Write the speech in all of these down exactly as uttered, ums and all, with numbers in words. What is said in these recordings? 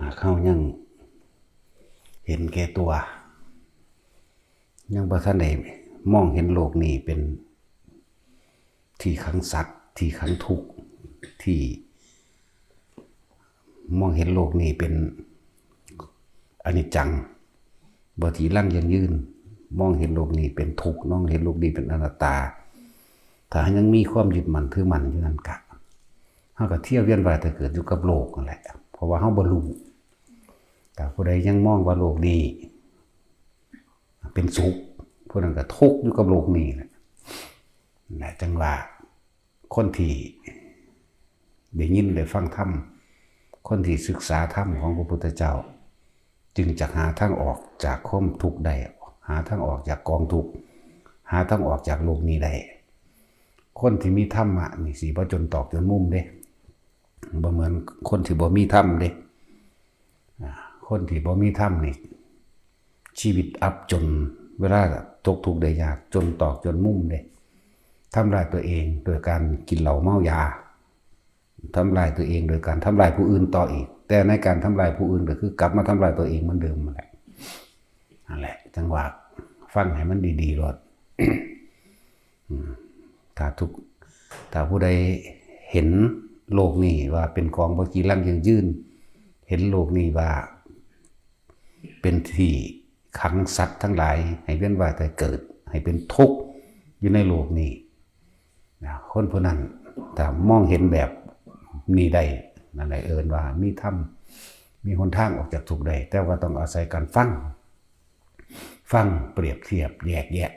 หากเฮายังเห็นแก่ตัว ยังบ่ทันได้มองเห็นโลกนี้เป็นที่ขังสัตว์ ที่ขังทุกข์ ที่มองเห็นโลกนี้เป็นอนิจจัง บ่จีรังยั่งยืน มองเห็นโลกนี้เป็นทุกข์ มองเห็นโลกนี้เป็นอนัตตา ถ้ายังมีความยึดมั่นถือมั่นอยู่นั่นกะ เฮาก็เที่ยวเวียนว่ายตายเกิดอยู่กับโลกนั่นแหละ เพราะว่าเฮาบ่รู้ แต่ผู้ใดยังมองว่าโลกนี้เป็นสุข ผู้นั้นก็ทุกข์อยู่กับโลกนี้แหละ นั่นแหละจังว่าคนที่ได้ยินได้ฟังธรรม คนที่ศึกษาธรรมของพระพุทธเจ้า จึงจะหาทางออกจากความทุกข์ได้ หาทางออกจากกองทุกข์ หาทางออกจากโลกนี้ได้ คนที่มีธรรมะนี่สิบ่จนตอกจนมุมเด้ บ่เหมือนคนที่บ่มีธรรมเด้ อ่า คนที่บ่มีธรรมนี่ ชีวิตอับจน เวลาตกทุกข์ได้ยาก จนตอกจนมุมเด้ ทำลายตัวเองโดยการกินเหล้าเมายา ทำลายตัวเองโดยการทำลายผู้อื่นต่ออีก แต่ในการทำลายผู้อื่นก็คือกลับมาทำลายตัวเองเหมือนเดิมนั่นแหละ นั่นแหละ จังว่าฟังให้มันดีๆโลด อืม ถ้าทุก ถ้าผู้ใดเห็นโลกนี้ว่าเป็นของบ่จีรังยั่งยืน เห็นโลกนี้ว่าเป็นที่ขังสัตว์ทั้งหลาย ให้เวียนว่ายตายเกิด ให้เป็นทุกข์อยู่ในโลกนี้นะ คนผู้นั้นถ้ามองเห็นแบบนี้ได้ นั่นแหละเอิ้นว่ามีธรรม มีหนทางออกจากทุกข์ได้ แต่ว่าต้องอาศัยการฟัง ฟัง เปรียบเทียบ แยกแยะ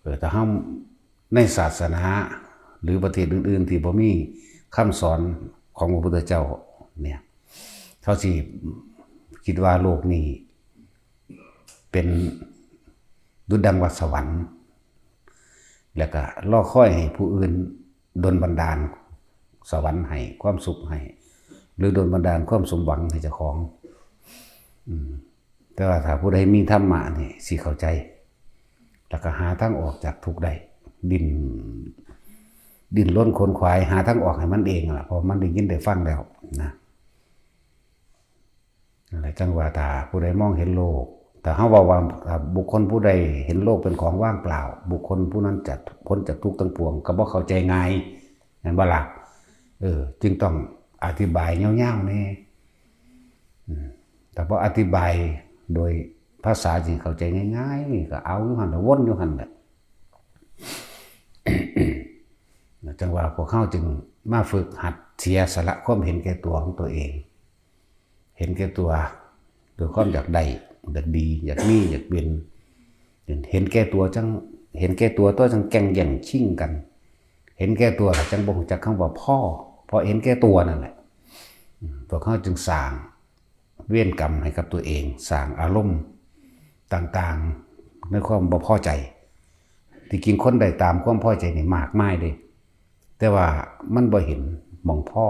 เออ ถ้าเฮาในศาสนา หรือประเทศอื่นๆที่บ่มีคำสอนของพระพุทธเจ้าเนี่ย เขาสิคิดว่าโลกนี้เป็นดุจดังว่าสวรรค์ แล้วก็รอคอยให้ผู้อื่นดลบันดาลสวรรค์ให้ ความสุขให้ หรือดลบันดาลความสมหวังให้เจ้าของ อืม แต่ว่าถ้าผู้ใดมีธรรมะนี่สิเข้าใจ แล้วก็หาทางออกจากทุกข์ได้ ดิ้น ดิ้นรนขนขวายหาทางออกให้มันเองล่ะ เพราะมันได้ยินได้ฟังแล้วนะ นั่นแหละจังว่าถ้าผู้ใดมองเห็นโลก ถ้าเฮาเว้าว่า อ่า บุคคลผู้ใดเห็นโลกเป็นของว่างเปล่า บุคคลผู้นั้นจะพ้นจากทุกข์ทั้งปวง ก็บ่เข้าใจง่าย แม่นบ่ล่ะ เออ จึงต้องอธิบายยาวๆแน่ อืม แต่พออธิบายโดยภาษาที่เข้าใจง่ายๆ นี่ก็เอาอยู่หั่นแหละ วนอยู่หั่นแหละ จังว่าพวกเฮาจึงมาฝึกหัดเสียสละความเห็นแก่ตัวของตัวเอง เห็นแก่ตัว โดยความอยากได้ อยากดี อยากมี อยากเป็น เห็นแก่ตัวจัง เห็นแก่ตัวตัวจังแก่งแย่งชิงกัน เห็นแก่ตัวจังบ่รู้จักคำว่าพอ เพราะเห็นแก่ตัวนั่นแหละ อืม พวกเฮาจึงสร้างเวรกรรมให้กับตัวเอง สร้างอารมณ์ต่างๆ ในความบ่พอใจ ที่จริงคนได้ตามความพอใจนี่มากมายเด้ แต่ว่ามันบ่เห็นหม่องพอ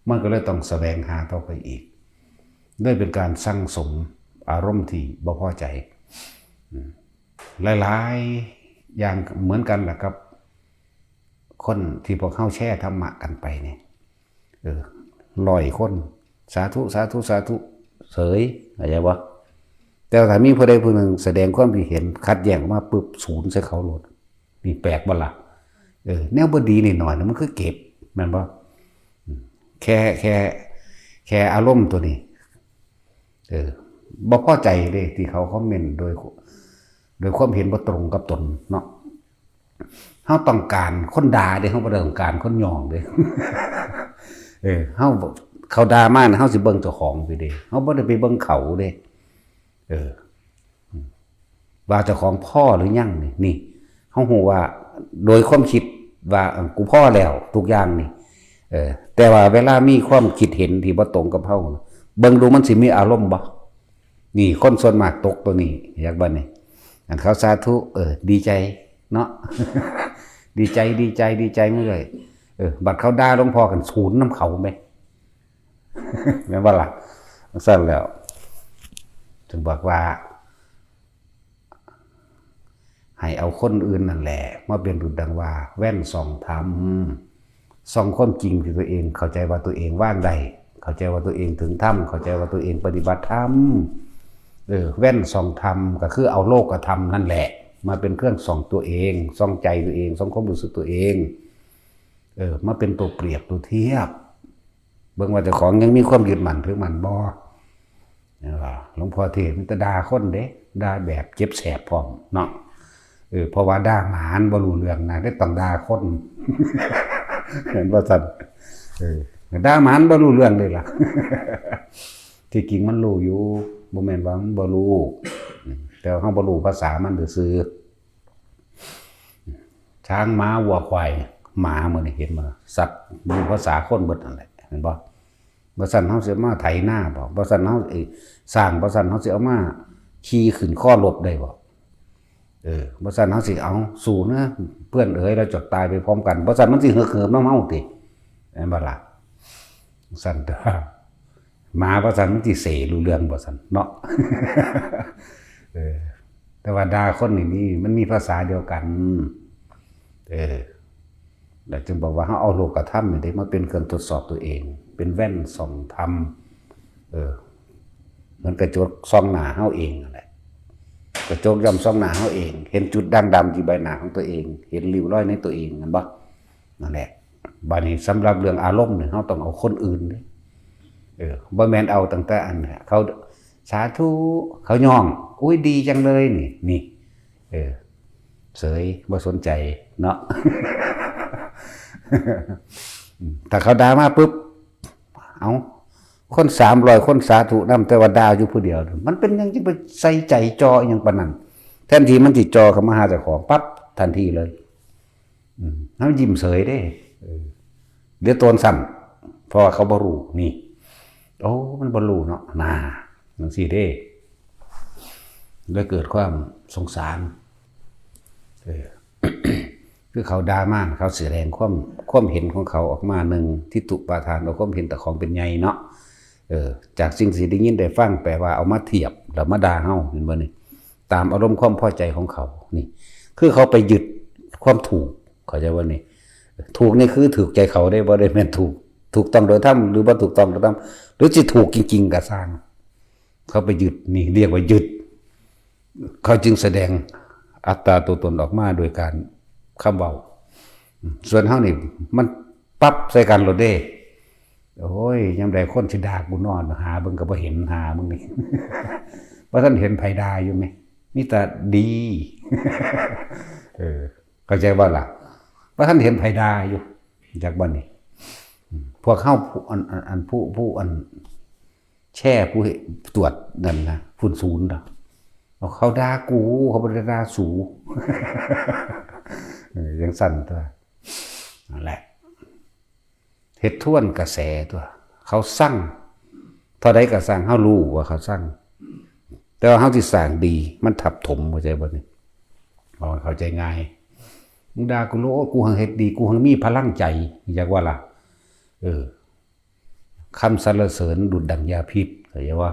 มันก็เลยต้องแสวงหาต่อไปอีก เลยเป็นการสั่งสมอารมณ์ที่บ่พอใจ อืม หลายๆอย่างเหมือนกันล่ะครับ คนที่พวกเฮาแชร์ธรรมะกันไปเนี่ย เออ ร้อยคน สาธุ สาธุ สาธุ เสย เข้าใจบ่ แต่ว่าถ้ามีผู้ใดผู้หนึ่งแสดงความคิดเห็นขัดแย้งออกมาปุ๊บ ศูนย์ใส่เขาโลด นี่แปลกบ่ล่ะ เออ แนวบ่ดีนิดหน่อยนะมันคือเก็บ แม่นบ่ อืม แค่ แค่ แค่อารมณ์ตัวนี้ เออ บ่พอใจเด้ ที่เขาคอมเมนต์โดย โดยความเห็นบ่ตรงกับตนเนาะ เฮาต้องการคนด่าเด้ เฮาบ่ได้ต้องการคนยองเด้ เออ เฮา เขาด่ามาน่ะ เฮาสิเบิ่งเจ้าของไปเด้ เฮาบ่ได้ไปเบิ่งเขาเด้ เออ ว่าเจ้าของพอหรือยังนี่ นี่ เฮาฮู้ว่าโดยความคิดว่า เออ กูพอแล้วทุกอย่างนี่ เออ แต่ว่าเวลามีความคิดเห็นที่บ่ตรงกับเฮา เบิ่งดูมันสิมีอารมณ์บ่ นี่คนส่วนมากตกตัวนี้ อยากบ่นี่ อันเขาสาธุ เออ ดีใจเนาะ ดีใจ ดีใจ ดีใจเมื่อไหร่ เออ บัดเขาด่าหลวงพ่อกัน ศูนย์นำเขาแหม แม่นบ่ล่ะ จั่งซั่นแล้ว ถึงบอกว่า ให้เอาคนอื่นนั่นแหละ มาเป็นดุจดังว่าแว่นส่องธรรม ส่องความจริงที่ตัวเองเข้าใจว่าตัวเองวางได้ เข้าใจว่าตัวเองถึงธรรม เข้าใจว่าตัวเองปฏิบัติธรรม เออ แว่นส่องธรรมก็คือเอาโลกธรรมนั่นแหละ มาเป็นเครื่องส่องตัวเอง ส่องใจตัวเอง ส่องความรู้สึกตัวเอง เออ มาเป็นตัวเปรียบตัวเทียบ เบิ่งว่าเจ้าของยังมีความยึดมั่นถือมั่นบ่ เห็นบ่ หลวงพ่อเทศน์มีแต่ด่าคนเด้ ด่าแบบเจ็บแสบพร้อมเนาะ เออ เพราะว่าด่าหมามันบ่รู้เรื่องนะ ได้ต้องด่าคน เห็นบ่ซั่น เออ ด่าหมามันบ่รู้เรื่องเลยล่ะ ที่จริงมันรู้อยู่ บ่แม่นว่ามันบ่รู้ แต่ว่าเราบ่รู้ภาษามันซื่อๆ ช้างม้าวัวควาย หมามื้อนี้เห็นบ่ สัตว์รู้ภาษาคนเบิดนั่นแหละ เห็นบ่ บ่ซั่นเฮาสิเอามาไถนาบ่ บ่ซั่นเฮา เอ้ย ช้าง บ่ซั่นเฮาสิเอามาขี่ขึ้นคอรบได้บ่ เออ บ่ซั่นเฮาสิเอา สู้นะ เพื่อนเอ๋ย เราจะตายไปพร้อมกัน บ่ซั่นมันสิเหิกเหิมนำเฮาติ แม่นบ่ล่ะ ซั่นตัว หมา บ่ซั่นมันสิเสรู้เรื่องบ่ซั่นเนาะ เออ แต่ว่าด่าคนนี่มี มันมีภาษาเดียวกัน เออ แล้วจึงบอกว่าเฮาเอาโลกธรรมนี่เด้ มาเป็นเครื่องทดสอบตัวเอง เป็นแว่นส่องธรรม เออ เหมือนกระจกส่องหน้าเฮาเองนั่นแหละ กระจกย่อมส่องหน้าเฮาเอง เห็นจุดด่างดำที่ใบหน้าของตัวเอง เห็นริ้วรอยในตัวเอง แม่นบ่ นั่นแหละ บัดนี้สำหรับเรื่องอารมณ์นี่ เฮาต้องเอาคนอื่นเด้ เออ บ่แม่นเอาตั้งแต่อันน่ะ เขา สาธุ เขาย่อง อุ๊ย ดีจังเลยนี่ นี่ เออ เสย บ่สนใจเนาะ ถ้าเขาด่ามาปุ๊บ เอา คนสามร้อยคนสาธุนำ แต่ว่าด่าอยู่ผู้เดียว มันเป็นหยังจึงไปใส่ใจจ่ออิหยังปานนั้น แทนที่มันสิจ่อเข้ามาหาเจ้าของปั๊บ ทันทีเลย อืม เฮายิ้มเสยเด้ เออ เดี๋ยวโตนซ้ำ เพราะว่าเขาบ่รู้ นี่ โอ้ มันบ่รู้เนาะ น่า จั่งซี้เด้ เลยเกิดความสงสาร เออ คือเขาด่ามา เขาแสดงความ ความเห็นของเขาออกมา หนึ่ง ทิฏฐุปาทาน เอาความเห็นแต่ของเป็นใหญ่เนาะ เออ จากสิ่งที่ได้ยินได้ฟัง แปลว่าเอามาเทียบ แล้วมาด่าเฮา เห็นบ่นี่ ตามอารมณ์ความพอใจของเขา นี่ คือเขาไปยึดความถูก เข้าใจบ่นี่ ถูกนี่คือถูกใจเขาเด้ บ่ได้แม่นถูก ถูกต้องโดยธรรม หรือบ่ถูกต้องโดยธรรม หรือสิถูกจริงๆ ก็ซ่าง เขาไปยึด นี่เรียกว่ายึด เขาจึงแสดงอัตตาตัวตนออกมาโดยการคำเว้า ส่วนเฮานี่ มันปั๊บใส่กันโลดเด้ โอ้ย ยามใดคนสิด่ากูนอน หาเบิ่งก็บ่เห็น หามึงนี่ บ่ทันเห็นไผด่าอยู่แหม มีแต่ดี เออ เข้าใจบ่ล่ะ บ่ทันเห็นไผด่าอยู่ จักบ่นี่ อืม พวกเฮาผู้อัน อัน อันผู้ ผู้อัน แชร์ผู้ตรวจนั่นนะ ผู้ศูนย์น่ะ เอาเขาด่ากู เขาบ่ได้ด่าสู เออ จั่งซั่นตั๊ว นั่นแหละ เฮ็ดทวนกระแสตั๊ว เขาซัง เท่าใดก็ซัง เฮารู้ว่าเขาซัง แต่ว่าเฮาสิสร้างดี มันทับถม เข้าใจบ่นี่ เอาให้เข้าใจง่าย มึงด่ากูโลด กูหังเฮ็ดดี กูหังมีพลังใจ อยากว่าล่ะ เออ คำสรรเสริญดุจดั่งยาพิษ เข้าใจบ่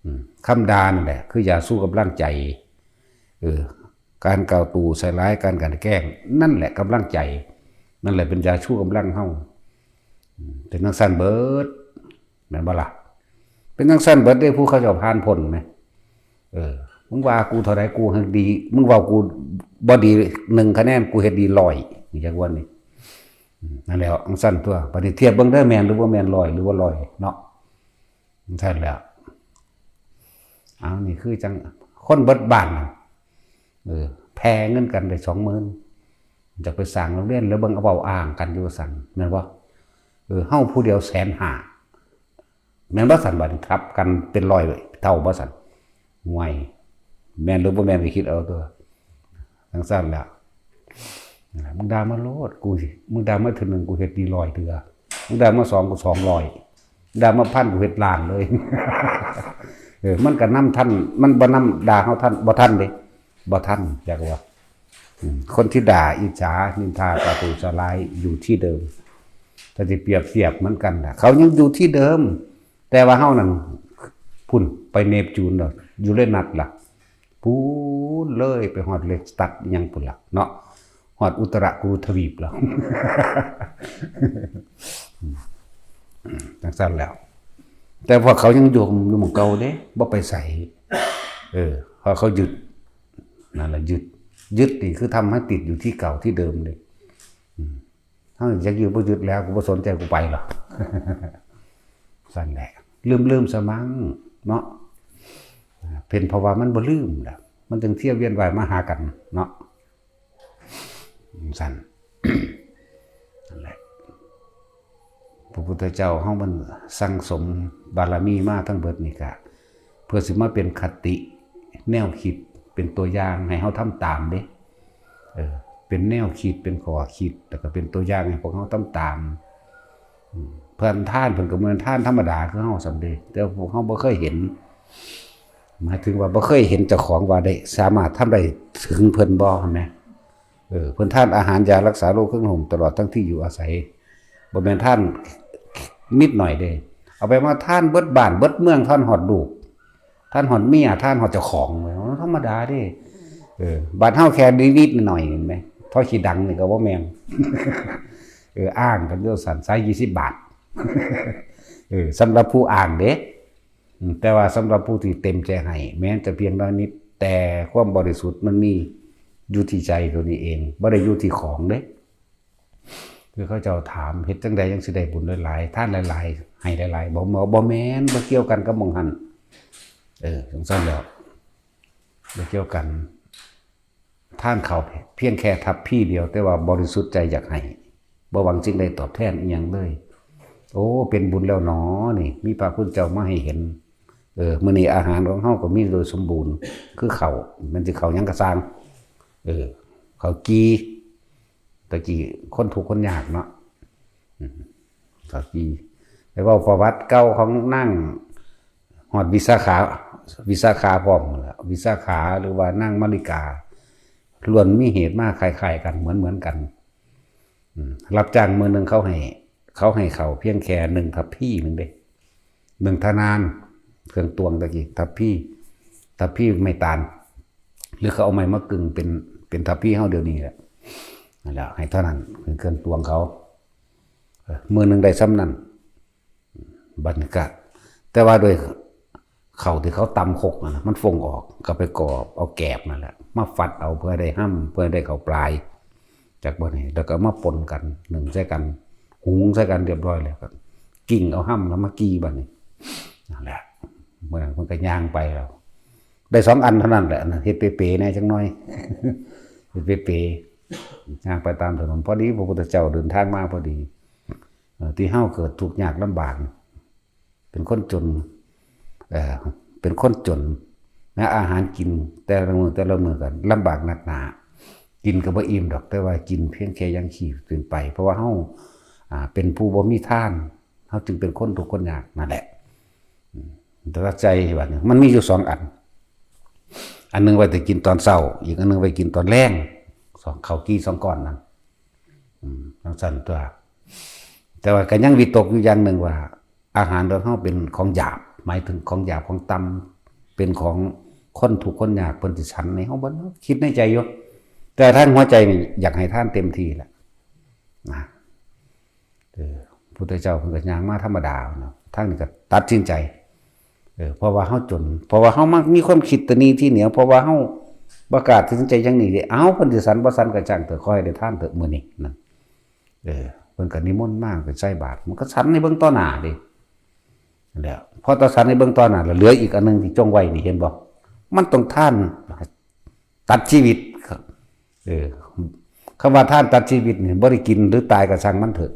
อืม คำด่านั่นแหละ คือยาชูกำลังใจ เออ การกล่าวตู่ใส่ร้าย การกลั่นแกล้ง นั่นแหละกำลังใจ นั่นแหละเป็นยาชูกำลังเฮา อืม เป็นจั่งซั่นเบิด แม่นบ่ล่ะ เป็นจั่งซั่นเบิดเด้ ผู้เขาเจ้าผ่านพ้นแหม เออ มึงว่ากูเท่าใด กูหังดี มึงเว้ากูบ่ดีหนึ่งคะแนน กูเฮ็ดดีร้อย จั่งว่านี่ อืม นั่นแหละ จั่งซั่นตั๊ว บัดนี้เทียบเบิ่งเด้อ แม่นหรือบ่แม่น ร้อยหรือบ่ร้อยเนาะ จั่งซั่นแหละ เอา นี่คือจั่งคนเบิดบ้านน่ะ เออ แผ่เงินกันได้สองหมื่น อยากไปสร้างโรงเรียน แล้วเบิ่งเอาเว้าอ้างกันอยู่ว่าซั่น แม่นบ่ เออ เฮาผู้เดียวแสนห้า แม่นบ่ซั่น บัดนี้ทับกันเป็นร้อยเท่าบ่ซั่น ห่วย แม่นหรือบ่แม่นก็คิดเอาตั๊ว จั่งซั่นแหละ มึงด่ามาโลด กูสิ มึงด่ามาเทื่อหนึ่ง กูเฮ็ดดีร้อยเทื่อ มึงด่ามาสอง กูสองร้อย ด่ามาพัน กูเฮ็ดล้านเลย เออ มันก็นำทัน มันบ่นำด่าเฮาทัน บ่ทันเด้ บ่ทัน อยากว่า อืม คนที่ด่าอิจฉานินทาประทุษร้ายอยู่ที่เดิม ถ้าสิเปรียบเทียบเหมือนกันน่ะ เขายังอยู่ที่เดิม แต่ว่าเฮานั่น พุ้นไปเนปจูนแล้ว ยูเรนัสล่ะ พุ้นเลยไปฮอดเลสตัสอิหยังพุ้นล่ะเนาะ ฮอดอุตรกุรุทวีปแล้ว จังซั่นแล้ว แต่พวกเขายังอยู่ อยู่หม่องเก่าเด้ บ่ไปไส เออ เพราะเขายึด นั่นแหละ ยึด ยึดนี่คือทำให้ติดอยู่ที่เก่าที่เดิมเลย อืม ถ้าอยากยึดบ่ยึดแล้ว กูบ่สนใจ กูไปหรอก ซั่นแหละ ลืมๆ ซะมั้งเนาะ เป็นเพราะว่ามันบ่ลืมล่ะ มันจึงเที่ยวเวียนว่ายมาหากันเนาะ ซั่น นั่นแหละ พระพุทธเจ้าเฮามันสั่งสมบารมีมาทั้งเบิดนี่กะ เพื่อสิมาเป็นคติแนวคิด เป็นตัวอย่างให้เฮาทำตามเด้ เออ เป็นแนวคิด เป็นข้อคิด แล้วก็เป็นตัวอย่างให้พวกเฮาทำตาม อืม เพิ่นทาน เพิ่นก็บ่แม่นทานธรรมดาคือเฮาซั่นเด้ แต่พวกเฮาบ่เคยเห็น หมายถึงว่าบ่เคยเห็นเจ้าของว่าได้สามารถทำได้ถึงเพิ่นบ่ หั้นแหม เออ เพิ่นทานอาหารยารักษาโรคเครื่องนุ่งห่มตลอดทั้งที่อยู่อาศัย บ่แม่นทานนิดหน่อยเด้ เอาไปมาทานเบิดบ้านเบิดเมือง ทานฮอดลูก ทานฮอดเมีย ทานฮอดเจ้าของ ธรรมดาเด้ เออ บ้านเฮาแค่นิดๆหน่อยๆ เห็นไหม ท่อขี้ดังนี่ก็บ่แม่น เออ อ้างกันอยู่ซั่น สายยี่สิบบาท เออ สำหรับผู้อ้างเด้ อืม แต่ว่าสำหรับผู้ที่เต็มใจให้ แม้จะเพียงน้อยนิด แต่ความบริสุทธิ์มันมีอยู่ที่ใจตัวนี้เอง บ่ได้อยู่ที่ของเด้ คือเขาเจ้าถาม เฮ็ดจั่งใดจั่งสิได้บุญหลายๆ ทานหลายๆ ให้หลายๆ บ่ บ่ บ่แม่น บ่เกี่ยวกันกับหม่องหั่น เออ จั่งซั่นแล้ว บ่เกี่ยวกัน ทานข้าวเพียงแค่ทัพพีเดียว แต่ว่าบริสุทธิ์ใจอยากให้ บ่หวังสิ่งใดตอบแทนอิหยังเลย โอ้ เป็นบุญแล้วหนอนี่ มีพระพุทธเจ้ามาให้เห็น เออ มื้อนี้อาหารของเฮาก็มีโดยสมบูรณ์ คือข้าว มันสิข้าวหยังก็ซ่าง เออ ข้าวจี่ ตะกี้คนทุกข์คนยากเนาะ อืม ข้าวจี่ ไปเว้าประวัติเก่าของนาง ฮอดวิสาขา วิสาขาพร้อมนั่นแหละ วิสาขาหรือว่านางมาริกา ล้วนมีเหตุมาคล้ายๆกัน เหมือนๆกัน อืม รับจ้างมื้อหนึ่งเขาให้ เขาให้ข้าวเพียงแค่หนึ่งทัพพีหนึ่งเด้ หนึ่งทนาน เครื่องตวงตะกี้ ทัพพี ทัพพีไม้ตาล หรือเขาเอาไม้มากึ่งเป็น เป็นทัพพีเฮาเดี๋ยวนี้แหละ นั่นแหละ ให้เท่านั้น เป็นเครื่องตวงเขา เออ มื้อหนึ่งได้ส่ำนั้น บัดนี้ก็ แต่ว่าโดยข้าวที่เขาตำครกนั่นน่ะ มันฟงออก ก็ไปกอบเอาแกบนั่นแหละ มาฟัดเอาเพื่อได้ห้ำ เพื่อได้ข้าวปลาย จากบัดนี้ แล้วก็มาปนกัน นึ่งใส่กัน หุงใส่กันเรียบร้อยแล้ว ก็กิ่งเอาห้ำแล้วมากี่บัดนี้ นั่นแหละ มื้อนั้นเพิ่นก็ย่างไปแล้ว ได้สองอันเท่านั้นแหละ อันนั้นเฮ็ดเป๋ๆแหน่จักหน่อย เฮ็ดเป๋ๆ ย่างไปตามถนน พอดีพระพุทธเจ้าเดินทางมาพอดี เอ่อ ที่เฮาเกิดทุกข์ยากลำบาก เป็นคนจน เอ่อ เป็นคนจนนะ อาหารกินแต่ละมื้อแต่ละมื้อก็ลำบากหนักหนา กินก็บ่อิ่มดอก แต่ว่ากินเพียงแค่ยังชีพเป็นไป เพราะว่าเฮา อ่า เป็นผู้บ่มีทาน เฮาจึงเป็นคนทุกข์คนยากนั่นแหละ อืม แต่ว่าใจบัดนี้มันมีอยู่สองอัน อันหนึ่งไว้แต่กินตอนเช้า อีกอันหนึ่งไว้กินตอนแลง สอง ข้าวจี่สองก้อนนั่น อืม จั่งซั่นตัว แต่ว่าก็ยังวิตกอยู่อย่างหนึ่งว่า อาหารของเฮาเป็นของหยาบ หมายถึงของหยาบของต่ำ เป็นของคนทุกข์คนยาก เพิ่นสิฉันให้เฮาบ่เนาะ คิดในใจอยู่ แต่ทางหัวใจนี่อยากให้ทานเต็มที่แหละ นะ เออ พุทธเจ้าเพิ่นก็ย่างมาธรรมดาเนาะ ทางนี้ก็ตัดสินใจ เออ เพราะว่าเฮาจน เพราะว่าเฮามักมีความคิดตะหนี่ทีเหนียว เพราะว่าเฮาประกาศตัดสินใจอย่างนี้เด้ เอ้า เพิ่นสิฉันบ่ฉันก็ช่างเถอะ ขอให้ได้ทานเถอะมื้อนี้นั่น เออ เพิ่นก็นิมนต์มา ก็ใส่บาตร มันก็ฉันให้เบิ่งต่อหน้าเด้ นั่นแหละ พอตาสันให้เบิ่งต่อหน้าแล้ว เหลืออีกอันหนึ่งที่จงไว้นี่ เห็นบ่ มันต้องทานตัดชีวิตครับ เออ คำว่าทานตัดชีวิตนี่ บ่ได้กินหรือตายก็ช่างมันเถอะ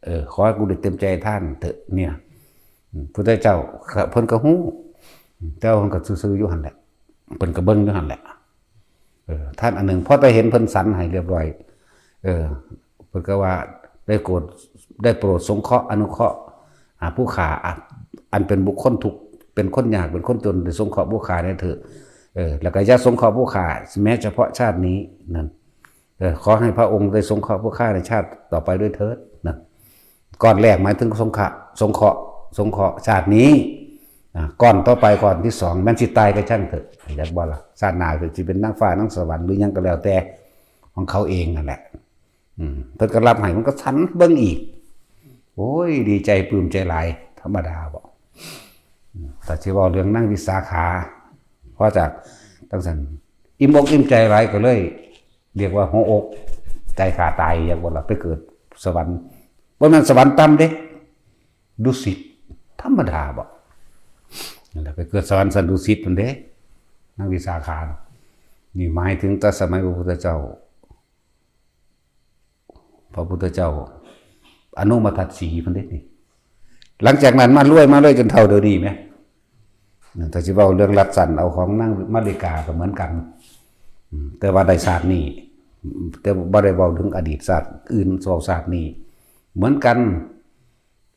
เออ ขอให้กูได้เต็มใจทานเถอะ เนี่ย อืม พุทธเจ้า เพิ่นก็ฮู้ แต่ว่าเพิ่นก็ซื่อๆอยู่หั่นแหละ เพิ่นก็เบิ่งอยู่หั่นแหละ เออ ทานอันหนึ่ง พอแต่เห็นเพิ่นฉันให้เรียบร้อย เออ เพิ่นก็ว่า ได้โกรธ ได้โปรดสงเคราะห์อนุเคราะห์ อ่า ผู้ข้า อ่ะ อันเป็นบุคคลทุกข์ เป็นคนยาก เป็นคนจน ได้สงเคราะห์ผู้ข้าแหน่เถอะ เออ แล้วก็อย่าสงเคราะห์ผู้ข้า แม้เฉพาะชาตินี้นั่น เออ ขอให้พระองค์ได้สงเคราะห์ผู้ข้าในชาติต่อไปด้วยเถิดนะ ก้อนแรกหมายถึงสงเคราะห์ สงเคราะห์ สงเคราะห์ชาตินี้ อ่า ก้อนต่อไป ก้อนที่สอง แม้นสิตายก็ช่างเถอะ อยากบ่ล่ะ ชาติหน้าก็สิเป็นนางฟ้านางสวรรค์หรือหยังก็แล้วแต่ ของเขาเองนั่นแหละ อืม เพิ่นก็รับให้ มันก็ฉันเบิ่งอีก โอ้ย ดีใจปลื้มใจหลาย ธรรมดาบ่ อืม แต่สิเว้าเรื่องนางวิสาขา พอจากจั่งซั่น อิ่มอกอิ่มใจหลายก็เลย เรียกว่าหัวอก ใจขาดตาย อยากบ่ล่ะ ไปเกิดสวรรค์ บ่แม่นสวรรค์ต่ำเด้ ดุสิต ธรรมดาบ่ นั่นแหละ ไปเกิดสวรรค์ชั้นดุสิตพุ้นเด้ นางวิสาขา นี่หมายถึงแต่สมัยพระพุทธเจ้า พระพุทธเจ้า อนุมทัศสีพุ้นเด้นี่ หลังจากนั้นมารวย มารวยจนเฒ่าเดี๋ยวนี้แหม นั่น ถ้าสิเว้าเรื่องลัดสั้นเอาของนางมาริกาก็เหมือนกัน อืม แต่ว่าได้ชาตินี้ แต่บ่ได้เว้าถึงอดีตชาติอื่น เว้าชาตินี้ เหมือนกัน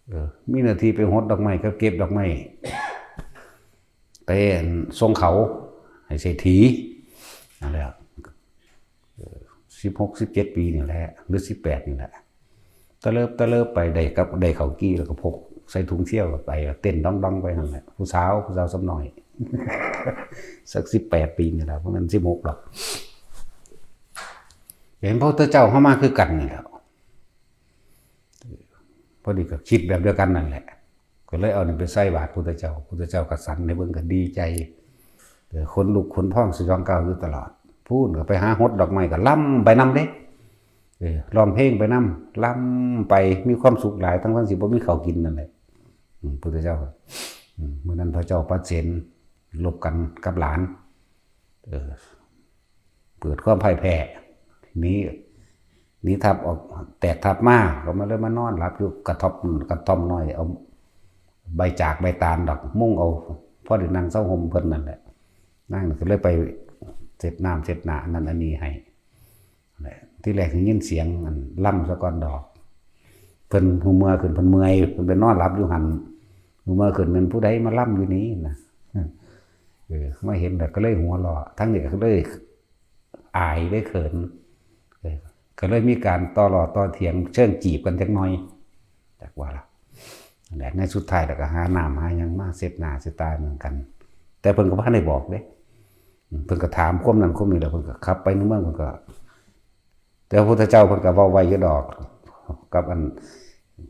เออ มีหน้าที่ไปหดดอกไม้กับเก็บดอกไม้ ไปส่งเขาให้เศรษฐี นั่นแหละ เออ สิบหก สิบเจ็ด ปีนี่แหละ หรือ สิบแปด นี่แหละ ตะเลิบตะเลิบไป ได้กับ ได้เขาวกี้แล้วก็พกใส่ถุงเสี่ยวไป เต้นดองๆไปนั่นแหละ ผู้สาว ผู้สาวซ้ำน้อย สัก สิบแปด ปีนี่แหละ บ่แม่น สิบหก ดอก เห็นพระพุทธเจ้าเข้ามาคือกันนี่แหละ พอดีก็คิดแบบเดียวกันนั่นแหละ ก็เลยเอานี่ไปใส่บาตรพุทธเจ้า พุทธเจ้าก็สันให้เบิ่งก็ดีใจ เออ ขนลุกขนพองสยองกล้าวอยู่ตลอด พู้นก็ไปหาหดดอกไม้ก็ลำไปนำเด้ เออ ร้องเพลงไปนำ ลำไป มีความสุขหลาย ทั้งๆ ที่บ่มีข้าวกินนั่นแหละ อืม พุทธเจ้า อืม มื้อนั้นพระเจ้าปเสนรบกันกับหลาน เออ เกิดความพ่ายแพ้ หนี หนีทัพออก แตกทัพมา ก็มาเลยมานอนหลับอยู่กระท่อม กระท่อมน้อย เอาใบจากใบตาลดอก มุงเอา พอได้นั่งเซาห่มเพิ่นนั่นแหละ นางก็เลยไปเช็ดน้ำเช็ดหน้าอันนั้นอันนี้ให้ แหละ ที่แรกได้ยินเสียงอันลำซะก่อนดอก เพิ่นหูเมื่อขึ้น เพิ่นเมื่อย เพิ่นไปนอนหลับอยู่หั่น หูเมื่อขึ้น แม่นผู้ใดมาลำอยู่นี่นะ เออ มาเห็นแล้วก็เลยหัวเราะ ทั้งนี้ก็เลยอายเลยเขิน เออ ก็เลยมีการต่อล้อต่อเถียงเชิงจีบกันจักหน่อย จักว่าล่ะ นั่นแหละ ในสุดท้ายแล้วก็หาน้ำหาหยังมาเช็ดหน้าเช็ดตาเหมือนกัน แต่เพิ่นก็บ่ทันได้บอกเด้ เพิ่นก็ถามความนั้นความนี้แล้ว เพิ่นก็ขับไปในเมือง เพิ่นก็ แต่พระพุทธเจ้าเพิ่นก็เว้าไว้อยู่ดอก กับอัน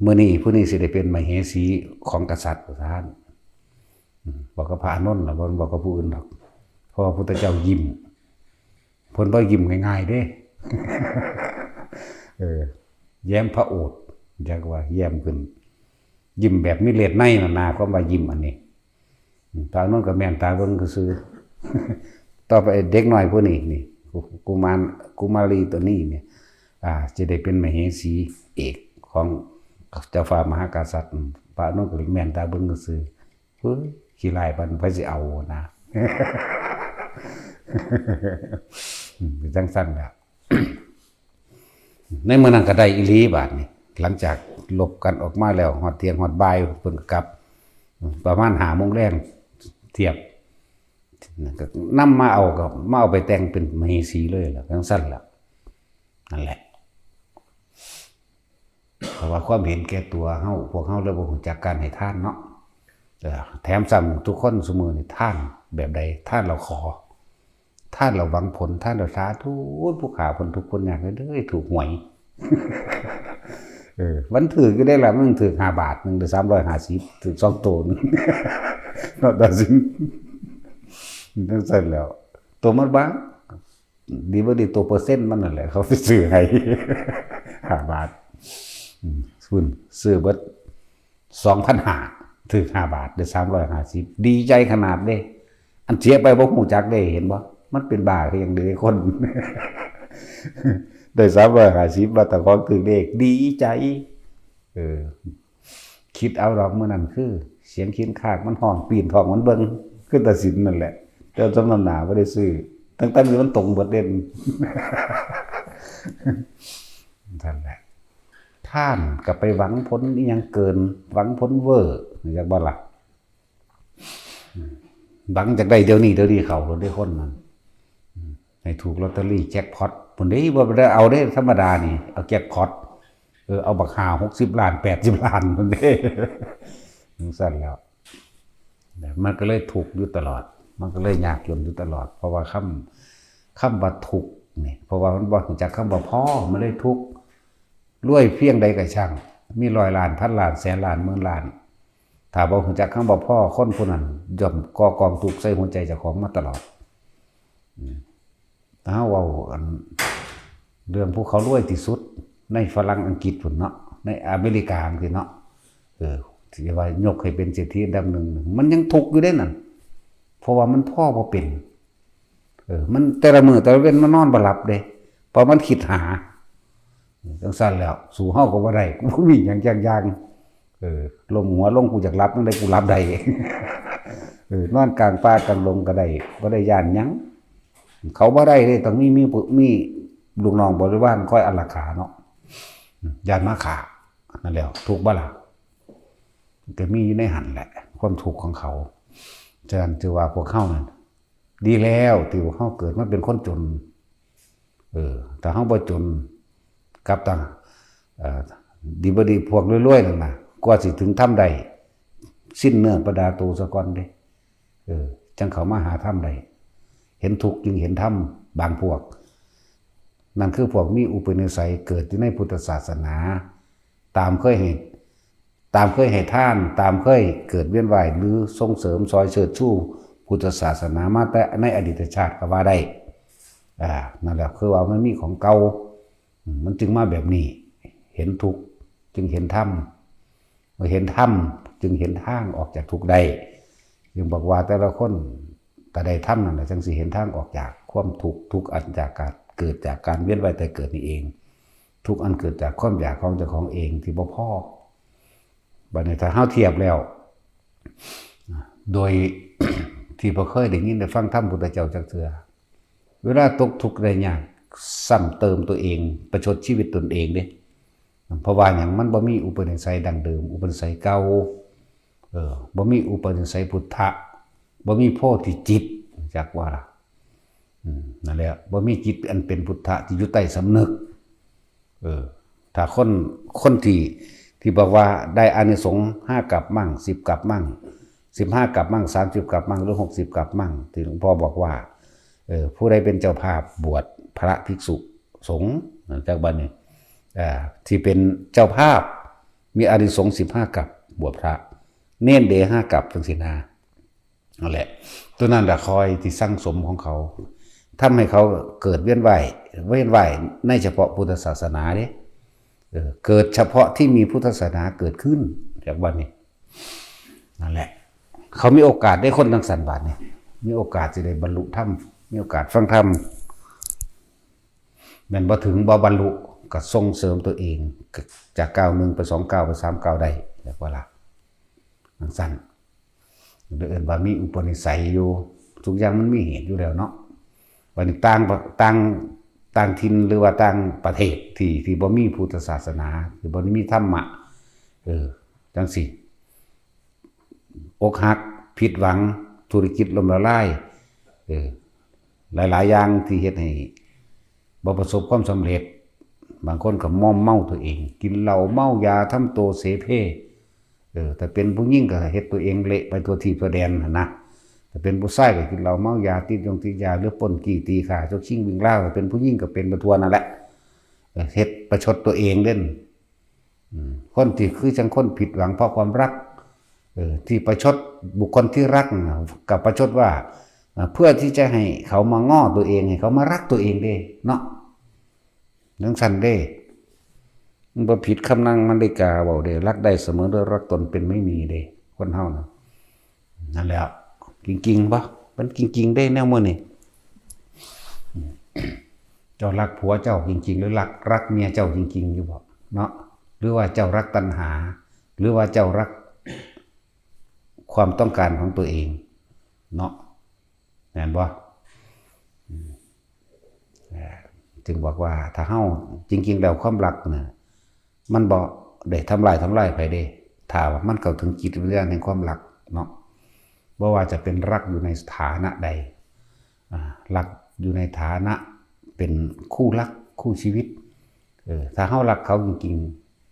มื้อนี้ผู้นี้สิได้เป็นมเหสีของกษัตริย์ ว่าซั่น อืม บอกกับพระอานนท์ล่ะ บ่บอกกับผู้อื่นดอก เพราะว่าพระพุทธเจ้ายิ้ม เพิ่นบ่ยิ้มง่ายๆเด้ เออ แย้มพระโอษฐ์ จักว่าแย้มขึ้น ยิ้มแบบมีเลือดในนั่นนะ ความว่ายิ้มอันนี้ อืม พระอานนท์ก็แม่นตาเบิ่งซื่อๆ ต่อไปเด็กน้อยผู้นี้นี่ กุ กุมาร กุมารีตัวนี้เนี่ย อ่า จะได้เป็นมเหสีเอกของเจ้าฟ้ามหากษัตริย์ อืม พระอานนท์ก็แม่นตาเบิ่งซื่อๆ เฮ้ย ขี้ร้ายปานไผสิเอานะ อืม เป็นจั่งซั่นแหละ ในมื้อนั้นก็ได้อีหลีบาดนี้ หลังจากรบกันออกมาแล้ว ฮอดเที่ยงฮอดบ่ายเพิ่นก็กลับ ประมาณห้าโมงแลงเทียบ ก็นำมาเอา ก็มาเอาไปแต่งเป็นมเหสีเลยล่ะ จั่งซั่นล่ะ นั่นแหละ เพราะว่าความเห็นแก่ตัวเฮา พวกเฮาเลยบ่รู้จักการให้ทานเนาะ เออ แถมซ้ำทุกคนซุมื้อนี้ทานแบบใด ทานแล้วขอ ทานแล้วหวังผล ทานแล้วสาธุ ผู้ข้าพ้นทุกข์พ้นยากเด้อ ถูกหวย เออ มันถืกอยู่ได้ล่ะ มันถืกห้าบาทหนึ่ง ได้สามร้อยห้าสิบ ถืกสองตัวหนึ่ง เนาะ ตัดสิน จั่งซั่นแล้ว ตัวมันบาง ดีบ่ดีตัวเปอร์เซ็นต์มันนั่นแหละ เขาไปซื้อให้ ห้าบาท อืม คุณซื้อเบิด สองพันห้า ถืกห้าบาท ได้สามร้อยห้าสิบ ดีใจขนาดเด้ อันเสียไปบ่ฮู้จักเด้ เห็นบ่ มันเป็นบ้าคือหยังเด้คน ได้สามร้อยห้าสิบ ว่าแต่ของถืกเลข ดีใจ เออ คิดเอาดอกมื้อนั้นคือ เสียงคินคากมันฮ้องปีนท้องมันเบิ่ง คือตัดสินนั่นแหละ แต่สมน้ำหน้าบ่ได้ซื้อ ตั้งแต่มื้อมันตรงเบิดเด่น นั่นแหละ ทานก็ไปหวังผลอีหยังเกิน หวังผลเวอร์ อยากบ่ล่ะ หวังจากได้เดี๋ยวนี้เดี๋ยวนี้เขาโลดเด้คนนั้น ให้ถูกลอตเตอรี่แจ็คพอตพุ้นเด้ บ่ได้เอาเด้ ธรรมดานี่ เอาแจ็คพอต เออ เอาบักห้า หกสิบล้าน แปดสิบล้านพุ้นเด้ จั่งซั่นแล้ว มันก็เลยทุกข์อยู่ตลอด มันก็เลยยากจนอยู่ตลอด เพราะว่าคำ คำว่าทุกข์นี่ เพราะว่ามันบ่รู้จักคำว่าพอ มันเลยทุกข์ รวยเพียงใดก็ช่าง มีร้อยล้าน พันล้าน แสนล้าน หมื่นล้าน ถ้าบ่รู้จักคำว่าพอ คนผู้นั้นย่อมก่อกองทุกข์ใส่หัวใจเจ้าของมาตลอด อืม ถ้าเฮาเว้าอัน เรื่องผู้เขารวยที่สุด ในฝรั่งอังกฤษพุ้นเนาะ ในอเมริกาจั่งซี้เนาะ เออ ที่ว่ายกให้เป็นเศรษฐีอันดับหนึ่ง มันยังทุกข์อยู่เด้นั่น เพราะว่ามันพอบ่เป็น เออ มันแต่ละมื้อแต่ละเว็นมันนอนบ่หลับเด้ เพราะมันคิดหา จั่งซั้นแล้ว สู้เฮาก็บ่ได้ กูบ่มีหยังจักอย่าง เออ ล้มหัวลง กูอยากหลับจั่งใดกูหลับได้ เออ นอนกลางป่ากลางดงก็ได้ บ่ได้ย้านหยัง เขาบ่ได้เด้ ต้องมี มี มีลูกน้องบริวารคอยอารักขาเนาะ ย้านมาฆ่า นั่นแหละ ทุกข์บ่ล่ะ ก็มีอยู่ในหั่นแหละ ความทุกข์ของเขา ฉะนั้นถือว่าพวกเฮานั่น ดีแล้วที่พวกเฮาเกิดมาเป็นคนจน เออ ถ้าเฮาบ่จน กับต่าง เอ่อ ดีบ่ดีพวกรวยๆนั่นน่ะ กว่าสิถึงธรรมได้ สิ้นเนื้อประดาตัวซะก่อนเด้ เออ จั่งเข้ามาหาธรรมได้ เห็นทุกข์จึงเห็นธรรม บางพวก นั่นคือพวกมีอุปนิสัยเกิดอยู่ในพุทธศาสนา ตามเคยให้ ตามเคยให้ทาน ตามเคยเกิดเวียนว่าย หรือส่งเสริมซอยเชิดชูพุทธศาสนามาแต่ในอดีตชาติก็ว่าได้ อ่า นั่นแหละ คือว่ามันมีของเก่า อืม มันจึงมาแบบนี้ เห็นทุกข์จึงเห็นธรรม เมื่อเห็นธรรมจึงเห็นทางออกจากทุกข์ได้ จึงบอกว่าแต่ละคนถ้าได้ธรรมนั่นแหละ จั่งสิเห็นทางออกจากความทุกข์ ทุกข์อันจากการเกิดจากการเวียนว่ายตายเกิดนี่เอง ทุกข์อันเกิดจากความอยากของเจ้าของเองที่บ่พอ บัดนี้ถ้าเฮาเทียบแล้ว โดย ที่บ่เคยได้ยินได้ฟังธรรมพุทธเจ้าจักเทื่อ เวลาตกทุกข์ได้ยาก ซ้ำเติมตัวเอง ประชดชีวิตตนเองเด้ เพราะว่าหยัง มันบ่มีอุปนิสัยดั้งเดิม อุปนิสัยเก่า เออ บ่มีอุปนิสัยพุทธะ บ่มีโพธิจิต จักว่าล่ะ อืม นั่นแหละ บ่มีจิตอันเป็นพุทธะที่อยู่ใต้สำนึก เออ ถ้าคน คนที่ ที่บอกว่าได้อานิสงส์ห้ากัปมังค์ สิบกัปมังค์ สิบห้ากัปมังค์ สามสิบกัปมังค์ หรือหกสิบกัปมังค์ ที่หลวงพ่อบอกว่า เออ ผู้ใดเป็นเจ้าภาพบวชพระภิกษุสงฆ์ จากบัดนี้ อ่า ที่เป็นเจ้าภาพ มีอานิสงส์สิบห้ากัป บวชพระ เณรเด้ห้ากัป จั่งซี้นะ นั่นแหละ ตัวนั้นแหละคอยที่สั่งสมของเขา ทำให้เขาเกิดเวียนว่าย เวียนว่ายในเฉพาะพุทธศาสนาเด้ เออ เกิดเฉพาะที่มีพุทธศาสนาเกิดขึ้น จากบัดนี้ นั่นแหละ เขามีโอกาสได้ คนจั่งซั้น บัดนี้ มีโอกาสสิได้บรรลุธรรม มีโอกาสฟังธรรม แม่นบ่ถึงบ่บรรลุ ก็ส่งเสริมตัวเอง จากก้าวหนึ่งไปสองก้าว ไปสามก้าวได้ เรียกว่าล่ะ จั่งซั้น เอิ้นว่ามีอุปนิสัยอยู่ ทุกอย่างมันมีเหตุอยู่แล้วเนาะ บัดนี้ต่าง ต่าง ต่างถิ่นหรือว่าต่างประเทศที่ ที่บ่มีพุทธศาสนา ที่บ่มีธรรมะ เออ จั่งซี้ อกหัก ผิดหวัง ธุรกิจล้มละลาย เออ หลายๆอย่างที่เฮ็ดให้บ่ประสบความสำเร็จ บางคนก็มอมเมาตัวเอง กินเหล้าเมายา ทำตัวเสเพ เออ ถ้าเป็นผู้หญิงก็เฮ็ดตัวเองเละไปทั่วทีปทั่วแดนหั้นนะ ถ้าเป็นผู้ชายก็กินเหล้าเมายา ติดยงติดยา หรือปล้นจี้ตีฆ่า ฉกชิงวิ่งราว ถ้าเป็นผู้หญิงก็เป็นไปทั่วนั่นแหละ เออ เฮ็ดประชดตัวเองเด้น อืม คนที่คือจั่งคนผิดหวังเพราะความรัก เออ ที่ประชดบุคคลที่รักน่ะ กับประชดว่า อ่า เพื่อที่จะให้เขามาง้อตัวเอง ให้เขามารักตัวเองเด้ เนาะ จั่งซั้นเด้ มันบ่ผิดคำนางมัลลิกาเว้าเด้ รักได้เสมอด้วยรักตนเป็นไม่มีเด้ คนเฮานะ นั่นแหละ จริงๆบ่ มันจริงๆเด้ แนวมื้อนี้ เจ้ารักผัวเจ้าจริงๆ หรือรัก รักเมียเจ้าจริงๆอยู่บ่ เนาะ หรือว่าเจ้ารักตัณหา หรือว่าเจ้ารักความต้องการของตัวเอง เนาะ แม่นบ่ อืม เอ่อ จึงบอกว่าถ้าเฮา จริงๆแล้วความรักน่ะ มันบ่ได้ทำลาย ทำลายไผเด้ ถ้าว่ามันเข้าถึงจิตวิญญาณแห่งความรักเนาะ บ่ว่าจะเป็นรักอยู่ในฐานะใด อ่า รักอยู่ในฐานะเป็นคู่รักคู่ชีวิต เออ ถ้าเฮารักเขาจริง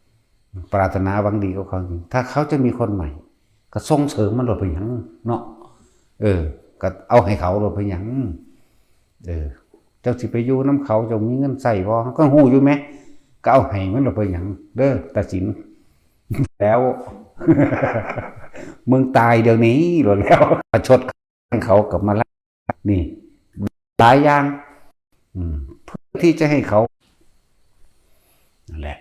ๆ ปรารถนาหวังดีกับเขาจริง ถ้าเขาจะมีคนใหม่ ก็ส่งเสริมมันโลดเป็นหยังเนาะ เออ ก็เอาให้เขาโลดเป็นหยัง เออ เจ้าสิไปอยู่นำเขา เจ้ามีเงินใช้บ่ ก็ฮู้อยู่แหม ก็เอาให้มันโลดเป็นหยัง เด้อ ตาสิน แล้ว มึงตายเดี๋ยวนี้โลดแล้ว ประชดเขากับมาละนี่ หลายอย่าง อืม เพื่อที่จะให้เขา นั่นแหละ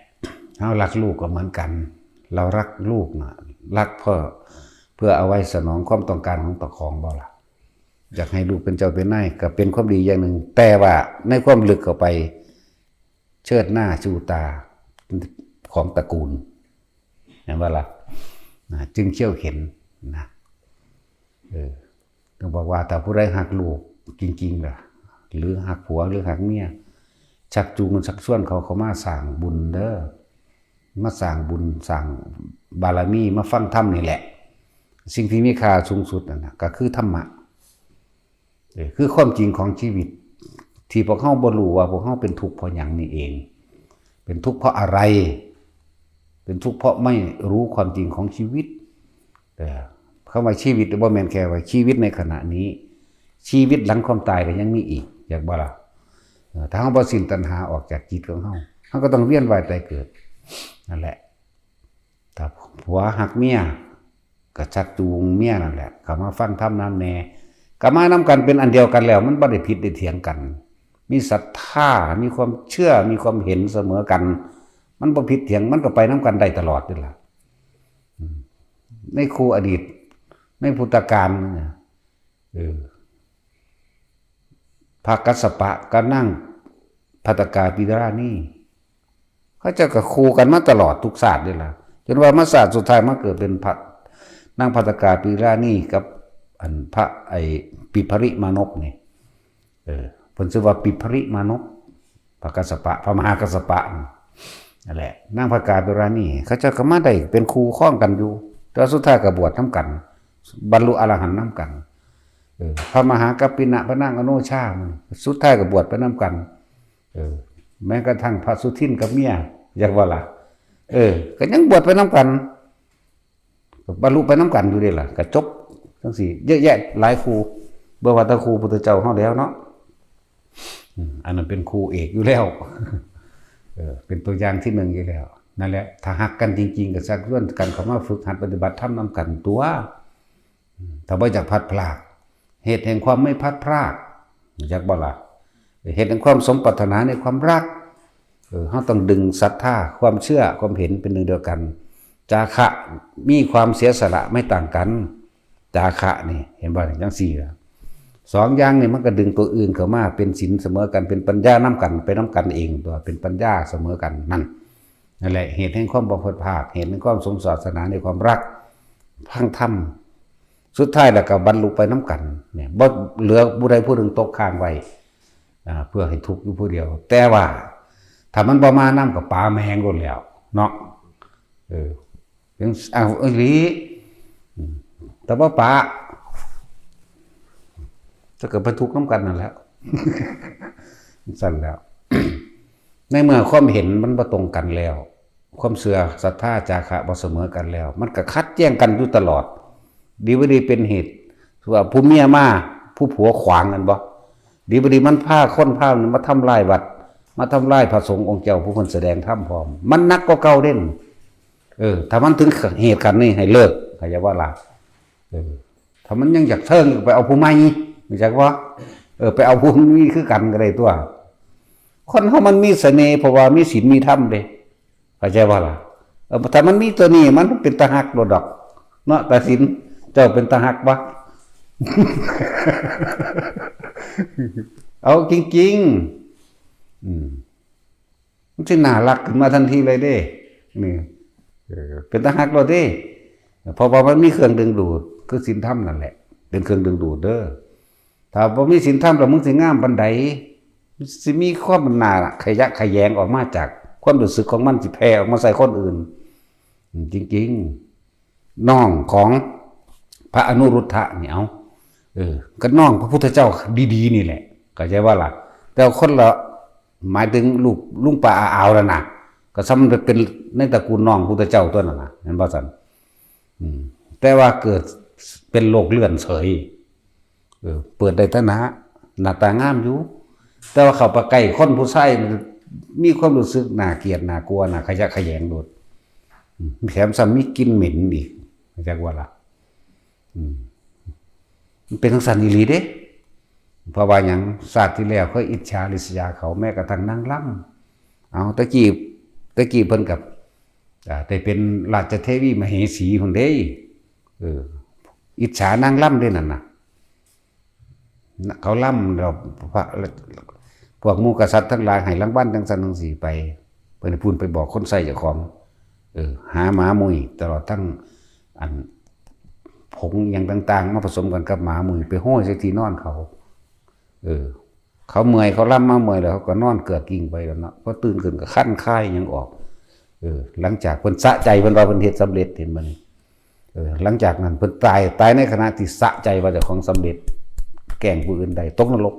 เรารักลูกก็เหมือนกัน เรารักลูกนะ รักเพื่อ เพื่อเอาไว้สนองความต้องการของเจ้าของบ่ล่ะ อยากให้ลูกเป็นเจ้าเป็นนายก็เป็นความดีอย่างหนึ่ง แต่ว่าในความลึกเข้าไป เชิดหน้าชูตาของตระกูล เห็นบ่ล่ะ นะ จึงเขี้ยวเข็ญ นะ เออ ต้องบอกว่าถ้าผู้ใดฮักลูกจริงๆล่ะ หรือฮักผัวหรือฮักเมีย ชักจูงชักชวนเขาเข้ามาสร้างบุญเด้อ มาสร้างบุญสร้างบารมี มาฟังธรรมนี่แหละ สิ่งที่มีค่าสูงสุดนั่นน่ะ ก็คือธรรมะ เออ คือความจริงของชีวิต ที่พวกเฮาบ่รู้ว่าพวกเฮาเป็นทุกข์เพราะหยังนี่เอง เป็นทุกข์เพราะอะไร เป็นทุกข์เพราะไม่รู้ความจริงของชีวิต เออ คำว่าชีวิตบ่แม่นแค่ว่าชีวิตในขณะนี้ ชีวิตหลังความตายก็ยังมีอีก อยากบ่ล่ะ เออ ถ้าเฮาบ่สิ้นตัณหาออกจากจิตของเฮา เฮาก็ต้องเวียนว่ายตายเกิด นั่นแหละ ถ้าผัวฮักเมีย ก็ชักจูงเมียนั่นแหละ เข้ามาฟังธรรมนำแน่ ก็มานำกันเป็นอันเดียวกันแล้ว มันบ่ได้ผิดได้เถียงกัน มีศรัทธา มีความเชื่อ มีความเห็นเสมอกัน มันบ่ผิดเถียง มันก็ไปนำกันได้ตลอดนี่ล่ะ อืม ในครูอดีต ในพุทธกาลเนี่ย เออ พระกัสสปะกับนางภัตตกาปิราณี เขาเจ้าก็คู่กันมาตลอดทุกชาตินี่ล่ะ จนว่ามาชาติสุดท้ายมาเกิดเป็นพระ นางภัตตกาปิราณีกับ อันพระไอ้ปิภริมานพนี่ เออ เพิ่นชื่อว่าปิภริมานพ พระกัสสปะ พระมหากัสสปะ นั่นแหละ นางภัตตกาปิราณี เขาเจ้าก็มาได้เป็นคู่ครองกันอยู่ แต่ว่าสุดท้ายก็บวชนำกัน บรรลุอรหันต์นำกัน เออ พระมหากัปปินะ พระนางอโนชา มัน สุดท้ายก็บวชไปนำกัน เออ แม้กระทั่งพระสุทินกับเมีย อยากว่าล่ะ เออ ก็ยังบวชไปนำกัน ก็บรรลุไปนำกันอยู่เด้ล่ะ ก็จบจังซี่ เยอะแยะหลายคู่ บ่ว่าแต่คู่พุทธเจ้าเฮาแล้วเนาะ อืม อันนั้นเป็นคู่เอกอยู่แล้ว เออ เป็นตัวอย่างที่หนึ่งอยู่แล้ว นั่นแหละ ถ้าฮักกันจริงๆ ก็ชักชวนกันเข้ามาฝึกหัดปฏิบัติธรรมนำกันตั๊ว อืม ถ้าบ่อยากพลัดพราก เหตุแห่งความไม่พลัดพราก อยากบ่ล่ะ เหตุแห่งความสมปรารถนาในความรัก เออ เราต้องดึงศรัทธา ความเชื่อ ความเห็นเป็นหนึ่งเดียวกัน จาคะ มีความเสียสละไม่ต่างกัน จาคะนี่ เห็นบ่ จังซี่ล่ะ สองอย่างนี่มันก็ดึงตัวอื่นเข้ามาเป็นศีลเสมอกัน เป็นปัญญานำกัน ไปนำกันเองตั๊ว เป็นปัญญาเสมอกัน นั่น นั่นแหละ เหตุแห่งความบ่พลัดพราก เหตุแห่งความสมปรารถนาในความรัก ทางธรรม สุดท้ายแล้วก็บรรลุไปนำกัน เนี่ย บ่เหลือผู้ใดผู้หนึ่งตกค้างไว้ อ่า เพื่อให้ทุกข์อยู่ผู้เดียว แต่ว่าถ้ามันบ่มานำก็ป๋าแม่งโลดแล้ว เนาะ เออ ถึง อ้าว อีหลี อืม แต่บ่ป๋า จะก็ไปทุกข์นำกันนั่นแหละ ซั่นแล้ว ในเมื่อความเห็นมันบ่ตรงกันแล้ว ความเชื่อศรัทธาจาคะบ่เสมอกันแล้ว มันก็ขัดแย้งกันอยู่ตลอด ดีบ่ดีเป็นเหตุ ว่าผู้เมียมา ผู้ผัวขวางกันบ่ ดีบ่ดีมันพาคนพามันมาทำลายวัด มาทำลายพระสงฆ์องค์เจ้าผู้เพิ่นแสดงธรรมพร้อม มันหนักกว่าเก่าเด้น เออ ถ้ามันถึงเหตุการณ์นี้ให้เลิก เข้าใจบ่ล่ะ เออ ถ้ามันยังอยากเทิงก็ไปเอาผู้ใหม่ รู้จักบ่ เออ ไปเอาผู้มีคือกันก็ได้ตั๊ว คนเฮามันมีเสน่ห์ เพราะว่ามีศีลมีธรรมเด้ เข้าใจบ่ล่ะ เออ ถ้ามันมีตัวนี้มันเป็นตาฮักโลดดอก เนาะ ตาสิน เจ้าเป็นตาฮักบ่ เอาจริงๆ อืม มันสิน่ารักขึ้นมาทันทีเลยเด้ นี่ เออ เป็นตาฮักโลดเด้ เพราะว่ามันมีเครื่องดึงดูด คือศีลธรรมนั่นแหละ เป็นเครื่องดึงดูดเด้อ ถ้าบ่มีศีลธรรมแล้วมึงสิงามปานใด สิมีความหน้าขยะแขยงออกมาจากความรู้สึกของมัน สิแผ่ออกมาใส่คนอื่น อืม จริงๆ น้องของพระอนุรุทธะนี่ เอา เออ ก็น้องพระพุทธเจ้าดีๆ นี่แหละ เข้าใจบ่ล่ะ แต่คนละ หมายถึงลูกลุงป้าอาอาวนั่นน่ะ ก็ซ้ำมันเป็นในตระกูลน้องพุทธเจ้าตั๊วนั่นน่ะ เห็นบ่ซั่น อืม แต่ว่าเกิดเป็นโรคเลื่อนเฉย เออ เปิดได้แต่หน้า หน้าตางามอยู่ แต่ว่าเข้าไปใกล้คนผู้ชาย มีความรู้สึกน่าเกลียดน่ากลัวน่าขยะแขยงโลด อืม แถมซ้ำมีกลิ่นเหม็นอีก จักว่าล่ะ อืม มันเป็นจั่งซั้นอีหลีเด้ เพราะว่าหยัง ชาติที่แล้วเคยอิจฉาริษยาเขา แม้กระทั่งนางรำ เอา ตะกี้ ตะกี้เพิ่นกับ อ่า ได้เป็นราชเทวีมเหสีพุ้นเด้ เออ อิจฉานางรำเด้นั่นน่ะ เขารำแล้ว พระ พวกหมู่กษัตริย์ทั้งหลายให้รางวัลจั่งซั้นจั่งซี้ไป เพิ่นพู้นไปบอกคนใช้เจ้าของ เออ หาหมามุ่ย ตลอดทั้ง อัน ผงอิหยังต่างๆ มาผสมกันกับหมามุ่ย ไปโห้ยใส่ที่นอนเขา เออ เขาเมื่อย เขารำมาเมื่อยแล้ว เขาก็นอนเกือกกลิ้งไปแล้วเนาะ พอตื่นขึ้นก็คันคายหยังออก เออ หลังจากเพิ่นสะใจ เพิ่นว่าเพิ่นเฮ็ดสำเร็จ เห็นบ่นี่ เออ หลังจากนั้นเพิ่นตาย ตายในขณะที่สะใจว่าเจ้าของสำเร็จ แกล้งผู้อื่นได้ ตกนรก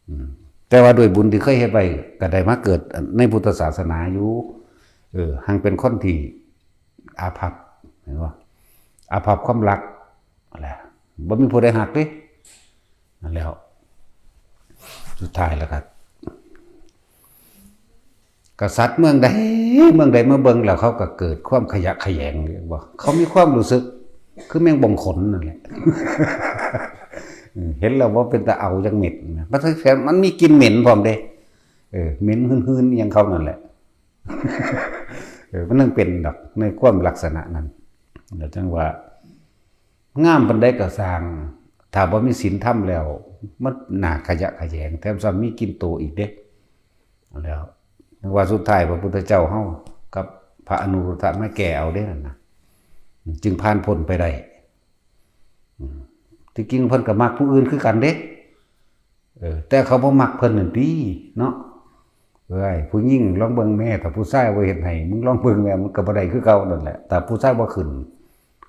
อืม แต่ว่าด้วยบุญที่เคยเฮ็ดไว้ ก็ได้มาเกิดในพุทธศาสนาอยู่ เออ หังเป็นคนที่อาภัพ เห็นบ่ อาภัพความรัก นั่นแหละ บ่มีผู้ใดฮักเด้ นั่นแหล้ว สุดท้ายแล้วก็ กษัตริย์เมืองใด เมืองใดมาเบิ่งแล้วเขาก็เกิดความขยะแขยง เรียกว่า เขามีความรู้สึก คือแมงบ่องขนนั่นแหละ เห็นแล้วบ่เป็นตาเอาจักเม็ดนะ มันแถมมันมีกลิ่นเหม็นพร้อมเด้ เออ เหม็นหืนๆ อิหยังเขานั่นแหละ เออ มันยังเป็นดอก ในความลักษณะนั้น แล้วจั่งว่า งามปานใดก็ซ่าง ถ้าบ่มีศีลธรรมแล้ว มันน่าขยะแขยง แถมซ้ำมีกลิ่นโตอีกเด้ แล้ว ว่าสุดท้ายพระพุทธเจ้าเฮากับพระอนุรุทธะมาแก้เอาเด้นั่นน่ะ จึงผ่านพ้นไปได้ อืม ที่จริงเพิ่นก็มักผู้อื่นคือกันเด้ เออ แต่เขาบ่มักเพิ่นนั่นติเนาะ เอ้ย ผู้หญิงลองเบิ่งแม่ ถ้าผู้ชายบ่เฮ็ดให้ มึงลองเบิ่งแม่ มันก็บ่ได้คือเก่านั่นแหละ ถ้าผู้ชายบ่ขึ้น